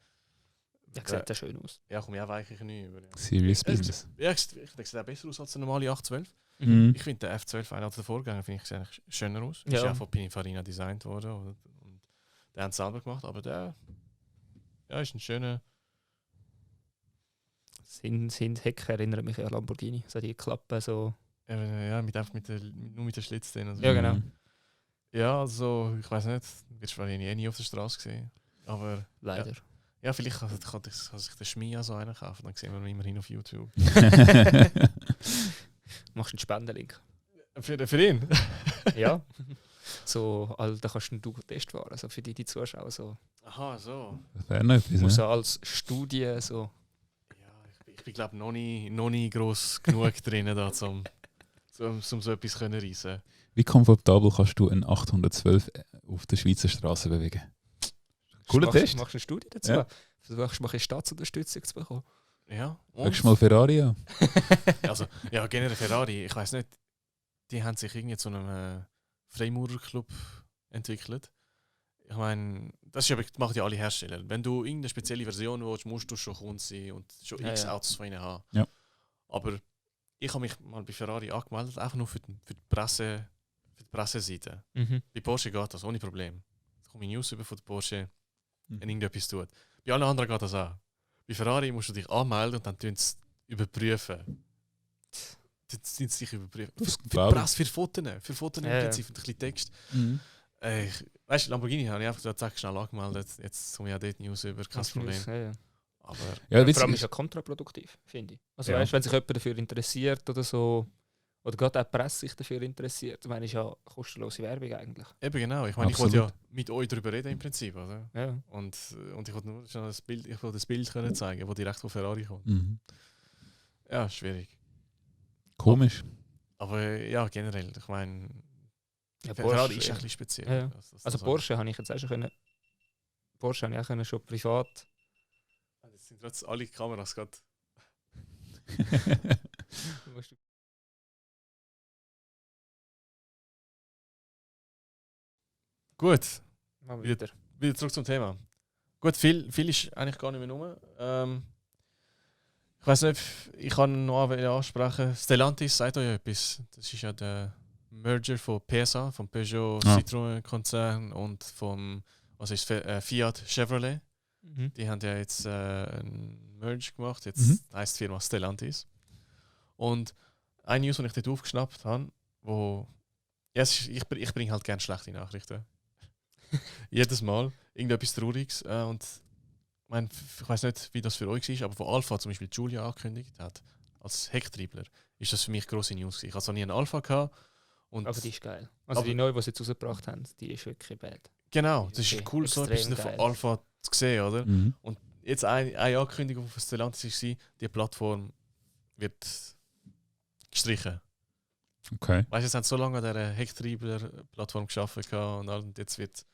Ja, sieht ja schön aus.
Ja, komme ich auch eigentlich nicht über. Ja.
Serious Business.
Ja, ich denke, es sieht auch besser aus als der normale 812. Ich finde der F12, einer der Vorgänger, finde ich, sieht eigentlich schöner aus. Ist ja von Pininfarina designt worden. Und der hat es selber gemacht, aber der ist ein schöner.
Sind Hecken erinnern mich an Lamborghini. So die Klappen so.
Ja, nur mit der Schlitz drin. Also.
Ja, genau.
Ja, also, ich weiß nicht, wirst du wahrscheinlich nie auf der Straße sehen. Aber.
Leider.
Ja, vielleicht kann sich der Schmia so einen kaufen, dann sehen wir ihn immerhin auf YouTube.
Machst du einen Spendenlink?
Für ihn?
Ja. So, da kannst du einen Test fahren, also für die Zuschauer. So.
Aha, so.
Das wäre noch etwas,
Muss
ne?
so als Studie so.
Ja, ich bin glaube noch nie gross genug drin, da, um so etwas zu reissen.
Wie komfortabel kannst du einen 812 auf der Schweizer Straße bewegen? Cooler Test.
Machst du eine Studie dazu?
Ja.
Versuchst mal eine Staatsunterstützung zu bekommen.
Ja.
Schaust du mal Ferrari an?
Also, ja, generell Ferrari, ich weiß nicht, die haben sich irgendwie zu einem Freimaurerclub entwickelt. Ich meine, das machen ja alle Hersteller. Wenn du irgendeine spezielle Version willst, musst du schon Kunde sein und schon x Autos von ihnen haben.
Ja.
Aber ich habe mich mal bei Ferrari angemeldet, einfach nur für die Presseseite. Bei Porsche geht das ohne Problem. Da komme ich News über von der Porsche, wenn irgendetwas tut. Bei allen anderen geht das auch. Bei Ferrari musst du dich anmelden und dann tun sie überprüfen. Für Presse, für Fotos im Prinzip, ein bisschen Text. Weißt du, Lamborghini habe ich einfach schnell angemeldet. Jetzt komme ich auch dort News über, kein Problem.
Ja.
Aber
vor allem ist ja kontraproduktiv, finde ich. Also weißt, wenn sich jemand dafür interessiert oder so, oder gerade auch die Presse sich dafür interessiert, ich meine, ist ja kostenlose Werbung eigentlich.
Eben genau, ich meine, ich wollte ja mit euch darüber reden im Prinzip, oder?
Ja.
Und ich wollte nur schon das Bild können zeigen, das direkt von Ferrari kommt. Ja, schwierig.
Komisch.
Aber ja, generell, ich meine,
Ja,
Ferrari ist ein bisschen speziell.
Ja. Also Porsche habe ich jetzt auch schon können. Porsche habe ich auch können, schon privat.
Jetzt sind trotzdem alle Kameras gerade. Gut, wieder zurück zum Thema. Gut, viel ist eigentlich gar nicht mehr rum. Ich weiß nicht, ich kann noch ansprechen. Stellantis sagt euch ja etwas. Das ist ja der Merger von PSA, vom Peugeot Citroën Konzern und vom Fiat Chevrolet. Die haben ja jetzt einen Merge gemacht. Jetzt heisst die Firma Stellantis. Und eine News, die ich dort aufgeschnappt habe, wo ich bringe halt gerne schlechte Nachrichten. Jedes Mal irgendetwas Trauriges. Und ich weiß nicht, wie das für euch ist, aber wo Alpha zum Beispiel Giulia angekündigt hat, als Hecktriebler, ist das für mich grosse News. Ich hatte noch nie einen Alpha gehabt.
Aber die ist geil. Also die neue, die sie jetzt rausgebracht haben, die ist wirklich bad.
Genau, das ist cool, so etwas von Alpha zu sehen, oder? Und jetzt eine Ankündigung von Stellantis war, die Plattform wird gestrichen.
Okay.
Weißt du, jetzt haben sie so lange an dieser Hecktriebler-Plattform gearbeitet und jetzt wird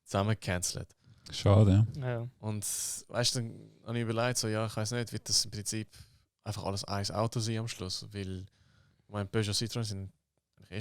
zusammen gecancelt.
Schade,
ja.
Und weißt du, dann habe ich überlegt, so, ja, ich weiß nicht, wird das im Prinzip einfach alles ein Auto sein am Schluss. Weil, ich meine, Peugeot Citroën sind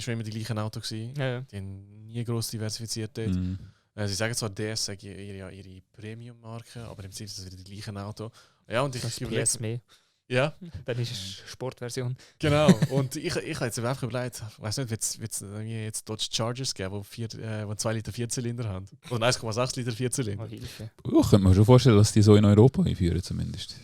schon immer die gleichen Autos gewesen.
Ja.
Die haben nie gross diversifiziert dort.
Mhm.
Sie sagen zwar, DS sei ihre Premium-Marke, aber im Prinzip ist es wieder die gleichen Auto. Ja, und
Das
ich
PS mehr.
Ja,
Dann ist es Sportversion.
genau. Und ich habe jetzt einfach überlegt, ich weiß nicht, wird es jetzt Dodge Chargers geben, die 2 Liter Vierzylinder haben? Oder 1,6 Liter Vierzylinder?
Oh, Hilfe.
Ich könnte mir schon vorstellen, dass die so in Europa einführen zumindest.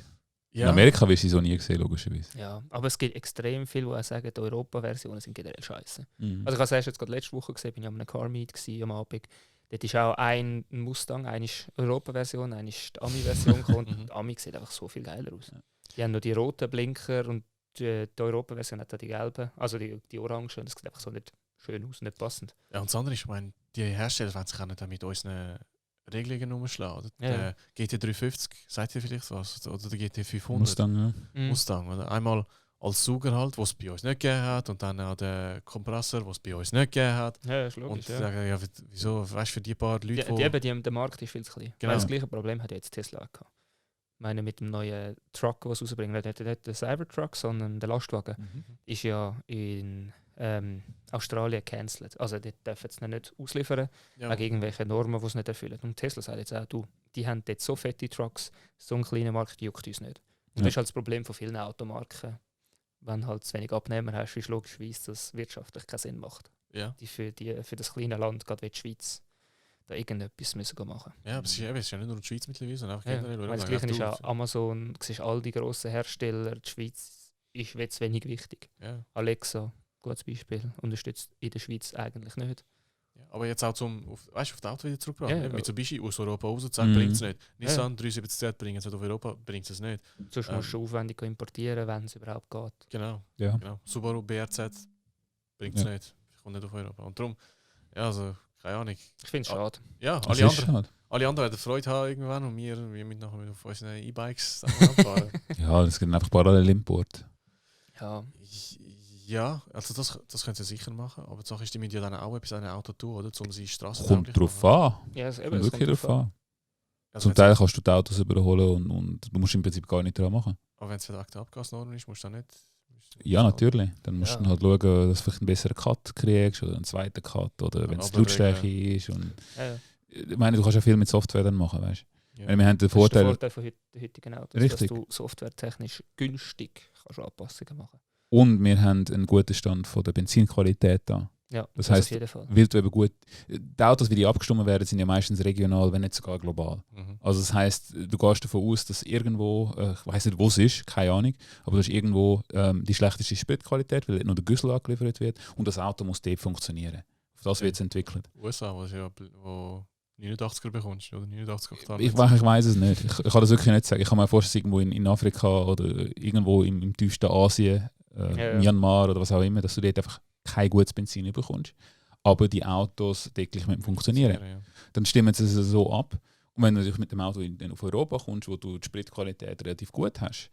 Ja.
In Amerika wirst du sie so nie gesehen, logischerweise.
Ja, aber es gibt extrem viele, die auch sagen, die Europa-Versionen sind generell scheiße.
Mhm.
Also ich habe es erst jetzt gerade letzte Woche gesehen, bin ich an einem Car Meet am Abend. Dort ist auch ein Mustang, eine ist Europa-Version, eine ist die Ami-Version gekommen. Und die Ami sieht einfach so viel geiler aus.
Ja.
Die haben nur die roten Blinker und die Europa-Version hat auch die gelben, also die orangen. Das sieht einfach so nicht schön aus, nicht passend.
Ja, und das andere ist, ich meine, die Hersteller wollen sich auch nicht mit unseren Regelungen umschlagen.
Ja.
Der GT350, sagt ihr vielleicht was? Oder der GT500
Mustang, ja.
Mustang. Oder? Einmal als Sauger halt, was es bei uns nicht gegeben hat, und dann auch der Kompressor, was es bei uns nicht gegeben hat.
Ja, ist logisch.
Und sagen, ja, wieso, weißt du, für die paar Leute,
Der Markt ist viel zu klein.
Genau.
Weil das gleiche Problem hat ja jetzt Tesla auch gehabt. Ich meine, mit dem neuen Truck, was sie rausbringen, nicht der Cybertruck, sondern der Lastwagen, ist ja in Australien gecancelt. Also die dürfen es nicht ausliefern,
ja,
wegen irgendwelchen Normen, die es nicht erfüllen. Und Tesla sagt jetzt auch, die haben dort so fette Trucks, so einen kleinen Markt, die juckt uns nicht. Und
Ja.
das ist halt das Problem von vielen Automarken. Wenn halt zu wenig Abnehmer hast, ist logischerweise, dass es wirtschaftlich keinen Sinn macht.
ja.
Für das kleine Land, gerade wie die Schweiz, da irgendetwas müssen machen.
Ja, aber es ist ja nicht nur die Schweiz mittlerweile, sondern auch
Ja.
generell.
Weil das Gleiche ist ja Amazon, du siehst all die grossen Hersteller, die Schweiz ist jetzt wenig wichtig.
Ja.
Alexa, gutes Beispiel, unterstützt in der Schweiz eigentlich nicht.
Ja, aber jetzt auch auf das Auto wieder zurückbringen.
Ja,
Ja, Mitsubishi aus Europa raus,
Mhm.
bringt es nicht. Nissan 370Z bringt es nicht auf Europa, bringt es nicht.
Sonst musst du aufwendig importieren, wenn es überhaupt geht.
Genau,
Ja.
genau. Subaru BRZ bringt es
Ja.
nicht. Kommt nicht auf Europa. Und darum, ja, also, keine Ahnung.
Ich finde es schade.
Ja,
Das
alle
ist
anderen,
schade.
alle anderen werden Freude haben irgendwann und wir müssen nachher auf unseren E-Bikes fahren.
Ja, das geht einfach parallel Import.
Ja,
Ja, also das können sie sicher machen, aber die Sache ist, die müssen ja dann auch etwas an einem Auto tun, oder? Um sie Straßen
Kommt drauf an.
ja es, eben,
Kommt
es
wirklich
kommt
drauf an.
Also
Zum Teil kannst du die Autos überholen und du musst im Prinzip gar nicht dran machen.
aber wenn es verdacht Abgasnorm ist, musst du dann nicht.
Ja, natürlich. Dann musst
Ja.
du dann halt schauen, dass du vielleicht einen besseren Cut kriegst oder einen zweiten Cut oder wenn es die
Aber
Lautstärke ist. Und
ja.
ich meine, du kannst ja viel mit Software dann machen, weißt
Ja.
du? Wir haben den
Das ist der
Vorteil,
Vorteil von den heutigen Autos,
Richtig.
dass du softwaretechnisch günstig kannst Anpassungen machen.
und wir haben einen guten Stand von der Benzinqualität da.
Ja,
Das
auf
heisst,
jeden Fall.
Weil du eben gut, die Autos, wie die abgestimmt werden, sind ja meistens regional, wenn nicht sogar global.
Mhm.
Also das heisst, du gehst davon aus, dass irgendwo, ich weiß nicht, wo es ist, keine Ahnung, aber das ist irgendwo die schlechteste Spritqualität, weil dort nur der Güssel angeliefert wird und das Auto muss dort funktionieren. Auf das wird es entwickelt.
USA, wo 89er bekommst, oder 89 Oktan.
Ich weiß es nicht. Ich kann das wirklich nicht sagen. Ich kann mir vorstellen, irgendwo in Afrika oder irgendwo im tiefsten Asien,
Ja.
Myanmar oder was auch immer, dass du dort einfach kein gutes Benzin bekommst. Aber die Autos täglich mit funktionieren.
Ja.
Dann stimmen sie es so ab. Und wenn du natürlich mit dem Auto auf Europa kommst, wo du die Spritqualität relativ gut hast,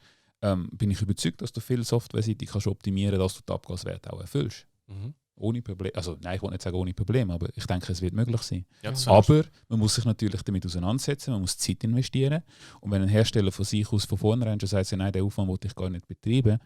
bin ich überzeugt, dass du viel softwareseitig kannst optimieren, dass du die Abgaswerte auch erfüllst.
Mhm.
Ohne Problem. Also nein, ich will nicht sagen ohne Problem, aber ich denke, es wird möglich sein.
Ja, das
Aber man muss sich natürlich damit auseinandersetzen, man muss Zeit investieren. Und wenn ein Hersteller von sich aus von vornherein schon sagt, nein, den Aufwand will ich gar nicht betreiben,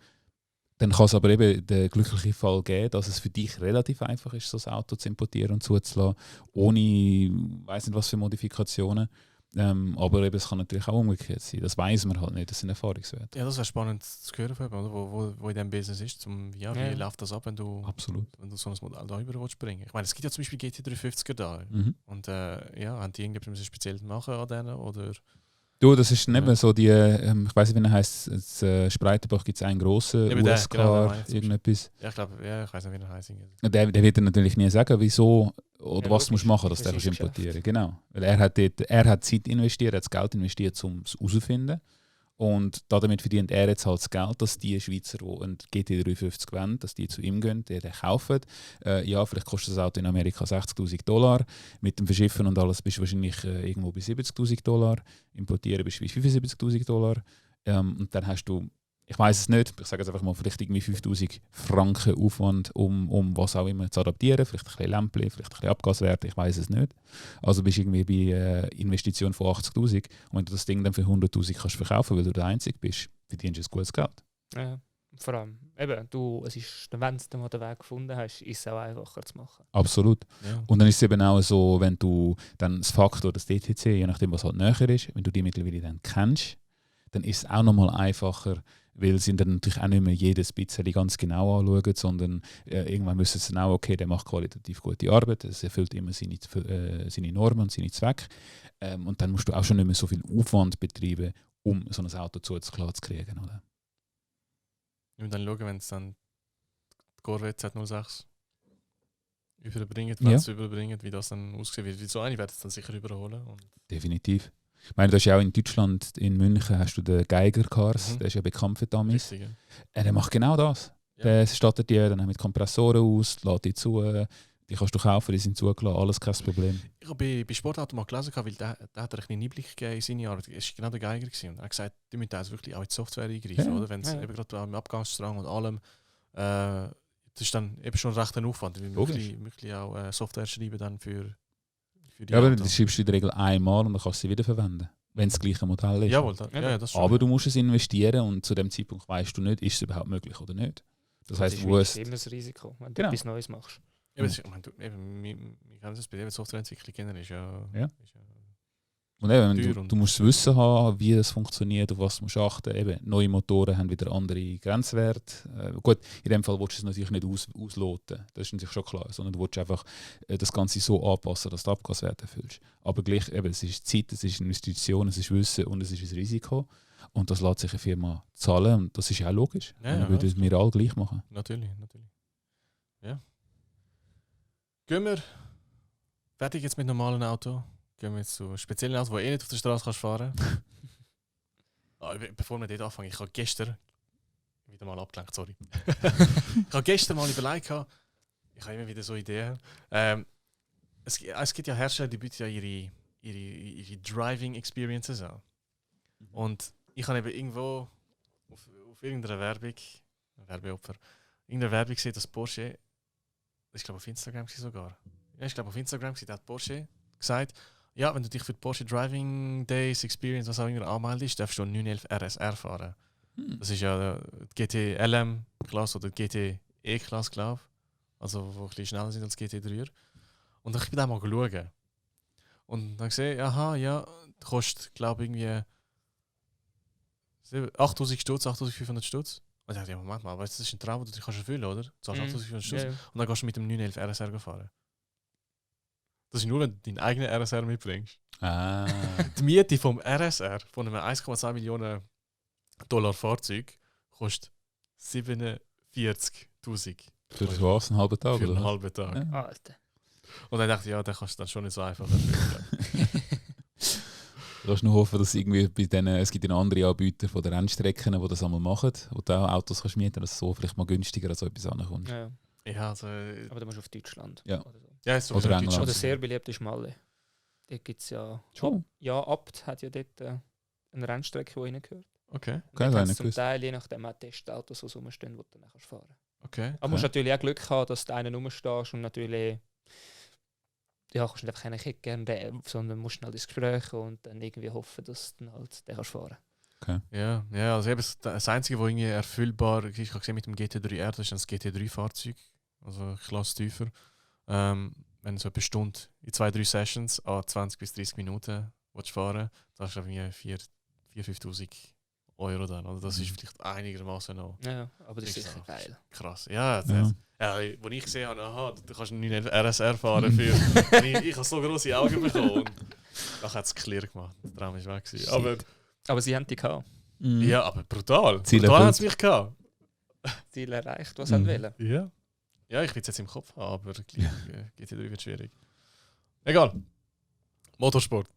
dann kann es aber eben den glücklichen Fall geben, dass es für dich relativ einfach ist, so ein Auto zu importieren und zuzulassen, ohne, weiß nicht was für Modifikationen. Aber eben, es kann natürlich auch umgekehrt sein. Das weiß man halt nicht, das sind Erfahrungswerte.
Ja, das wäre spannend zu hören, von jemandem, oder? Wo in diesem Business ist. Wie
Ja.
läuft das ab, wenn du
Absolut.
so ein Modell da rüber willst bringen? Ich meine, es gibt ja zum Beispiel GT350er da.
Mhm.
Und ja, haben die irgendetwas speziell machen an denen? Oder?
Du, das ist nicht
Ja.
mehr so die, ich weiß nicht, wie er heißt, in Spreitenbach gibt es einen grossen
Ja, aber der,
US-Car,
genau, der meine ich
irgendetwas.
Ja, ich glaube, ja, ich weiß nicht, wie der heißt.
Der wird dir natürlich nie sagen, wieso oder
Ja,
was du musst
logisch.
machen, dass
Das
du
ist
das
sein
importieren. Genau. Weil er hat Zeit investiert, er hat das Geld investiert, um es herauszufinden. Und damit verdient er jetzt halt das Geld, dass die Schweizer, die einen GT350 wollen, dass die zu ihm gehen, den kaufen. Ja, vielleicht kostet das Auto in Amerika $60.000. Mit dem Verschiffen und alles bist du wahrscheinlich irgendwo bei $70.000. Importieren bist du bei $75.000. Und dann hast du, ich weiß es nicht, ich sage jetzt einfach mal, vielleicht irgendwie 5'000 Franken Aufwand, um was auch immer zu adaptieren. Vielleicht ein bisschen Lämpchen, vielleicht ein bisschen Abgaswerte, ich weiß es nicht. Also bist du irgendwie bei Investition von 80'000 und wenn du das Ding dann für 100'000 kannst verkaufen, weil du der Einzige bist, verdienst du ein gutes Geld.
Ja. Vor allem, eben, es ist, wenn du mal den Weg gefunden hast, ist es auch einfacher zu machen.
Absolut.
Ja.
Und dann ist es eben auch so, wenn du dann das Fakt oder das DTC, je nachdem was halt näher ist, wenn du die mittlerweile dann kennst, dann ist es auch nochmal einfacher, weil sie dann natürlich auch nicht mehr jedes bisschen ganz genau anschauen, sondern irgendwann müssen sie dann auch, okay, der macht qualitativ gute Arbeit, es erfüllt immer seine Normen und seine Zwecke. Und dann musst du auch schon nicht mehr so viel Aufwand betreiben, um so ein Auto klar zu kriegen. Oder?
Und dann schauen, wenn es dann die Corvette Z06 überbringt,
Ja.
wenn es überbringt, wie das dann aussieht. Wie so eine werden es dann sicher überholen. Und
Definitiv. Ich meine, du hast ja auch in Deutschland, in München, hast du den Geiger Cars,
Mhm.
der ist ja bekannt für Dummies.
richtig,
Der macht genau das.
ja.
Der stattet die dann auch mit Kompressoren aus, lädt die zu, die kannst du kaufen, die sind zugelassen, alles kein Problem.
Ich habe bei Sportauto mal gelesen, weil der hat einen Einblick gegeben in seine Arbeit. Er war genau der Geiger gewesen. Und er hat gesagt, die müssen also wirklich auch in die Software eingreifen,
Ja.
oder? Wenn es
Ja.
eben gerade im Abgangsstrang und allem, das ist dann eben schon recht ein Aufwand. Wir
Logisch.
müssen auch Software schreiben dann für die
Ja, aber
Autos.
du schreibst in der Regel einmal und dann kannst du sie wieder verwenden, wenn es das gleiche Modell ist.
Jawohl,
Ja,
das schon.
Aber du musst es investieren und zu dem Zeitpunkt weißt du nicht, ist es überhaupt möglich oder nicht. Das heisst,
ist
du musst...
immer das Risiko, wenn du
Genau.
etwas Neues machst.
Eben, ich meine, wir kennen das bei der Softwareentwicklung kennen, ist ja.
Ja.
Ist ja
Und eben,
teuer
du
und-
musst das Wissen haben, wie das funktioniert, auf was du musst achten. Eben, neue Motoren haben wieder andere Grenzwerte. Gut, in dem Fall willst du es natürlich nicht ausloten, das ist natürlich schon klar, sondern du willst einfach das Ganze so anpassen, dass du die Abgaswerte erfüllst. Aber gleich, eben, es ist Zeit, es ist Investition, es ist Wissen und es ist ein Risiko. Und das lässt sich eine Firma zahlen und das ist ja auch logisch.
Ja,
Dann
ja,
würden
das
wir alle gleich machen.
Natürlich. Ja. Gehen wir fertig jetzt mit normalen Auto. Gehen wir jetzt zu speziellen Autos, die nicht auf der Straße kannst fahren. Bevor wir dort anfangen, ich habe gestern wieder mal abgelenkt, sorry. Ich habe gestern mal überlegt, ich habe immer wieder so Ideen. Es gibt ja Hersteller, die bieten ja ihre Driving Experiences an. Und ich habe eben irgendwo auf irgendeiner Werbeopfer, irgendeiner Werbung gesehen, dass Porsche, ich glaube auf Instagram sogar, ja, ich glaube auf Instagram da hat Porsche gesagt, ja, wenn du dich für die Porsche Driving Days Experience, was auch immer, anmeldest, darfst du einen 911 RSR fahren. Das ist ja die GT LM Klasse oder die GT E Klasse, glaube ich. Also, wo ein bisschen schneller sind als GT3. Und ich bin da mal schauen. Und dann gesehen, aha, ja, kostet, glaube ich, irgendwie 8'000 Stutz, 8'500 Stutz. Und ich dachte, ja, Moment mal, weißt du, das ist ein Traum, den du kannst erfüllen, oder? Du zahlst 8'500 Stutz
Ja, ja.
und dann gehst du mit dem 911 RSR fahren. Das ist nur, wenn du deinen eigenen RSR mitbringst.
Ah.
Die Miete vom RSR, von einem 1,2 Millionen Dollar Fahrzeug, kostet 47'000
Für das was? Einen halben Tag?
für
oder
einen
was?
halben Tag.
Ja.
Alter.
Und dann dachte ich, ja, den kannst du dann schon nicht so einfach erfüllen.
Du kannst nur hoffen, dass irgendwie bei denen, es gibt ja noch andere Anbieter von den Rennstrecken, die das einmal machen, wo du auch Autos kannst mieten, dass es so vielleicht mal günstiger als so etwas ankommt.
Ja.
Ja, also,
Aber du musst auf Deutschland.
Ja.
Oder, so.
ja, ist
Oder
sowieso
England.
Oder sehr beliebt ist Malle. Dort gibt es ja...
Schon.
Ja, Abt hat ja dort eine Rennstrecke, die reingehört.
Okay,
Und
Okay,
dort
das
haben
habe
sie
ich
zum
gewusst.
Teil je nachdem auch Testautos, die rumstehen, die du dann kannst fahren.
okay.
Aber du musst natürlich auch Glück haben, dass du einen rumstehst und natürlich... Ja, kannst nicht einfach nicht gerne den, sondern musst schnell ins Gespräch und dann irgendwie hoffen, dass du dann halt den kannst fahren.
Ja, also eben das Einzige, was irgendwie erfüllbar ist, ich habe gesehen mit dem GT3R, das ist das GT3-Fahrzeug, also eine Klasse tiefer. Wenn du so eine Stunde in 2-3 Sessions an 20 bis 30 Minuten willst fahren, dann hast du irgendwie 4'000-5'000 Euro dann. Also das ist vielleicht einigermaßen noch
Ja, aber das ist
Sicher.
sicher geil.
krass. Ja,
Ja.
als ich gesehen habe, aha, du kannst einen 9 RSR fahren für... ich habe so grosse Augen bekommen. Und dann hat es clear gemacht. Der Traum ist weg gewesen. Aber,
Aber sie haben die gehabt.
Mhm.
ja, aber brutal.
Ziel
Brutal
erfüllt.
hat es mich gehabt.
Ziel erreicht, was
Mhm.
sie wollen.
Ja. Ja, ich will es jetzt im Kopf haben, aber GT3 wird schwierig. Egal. Motorsport.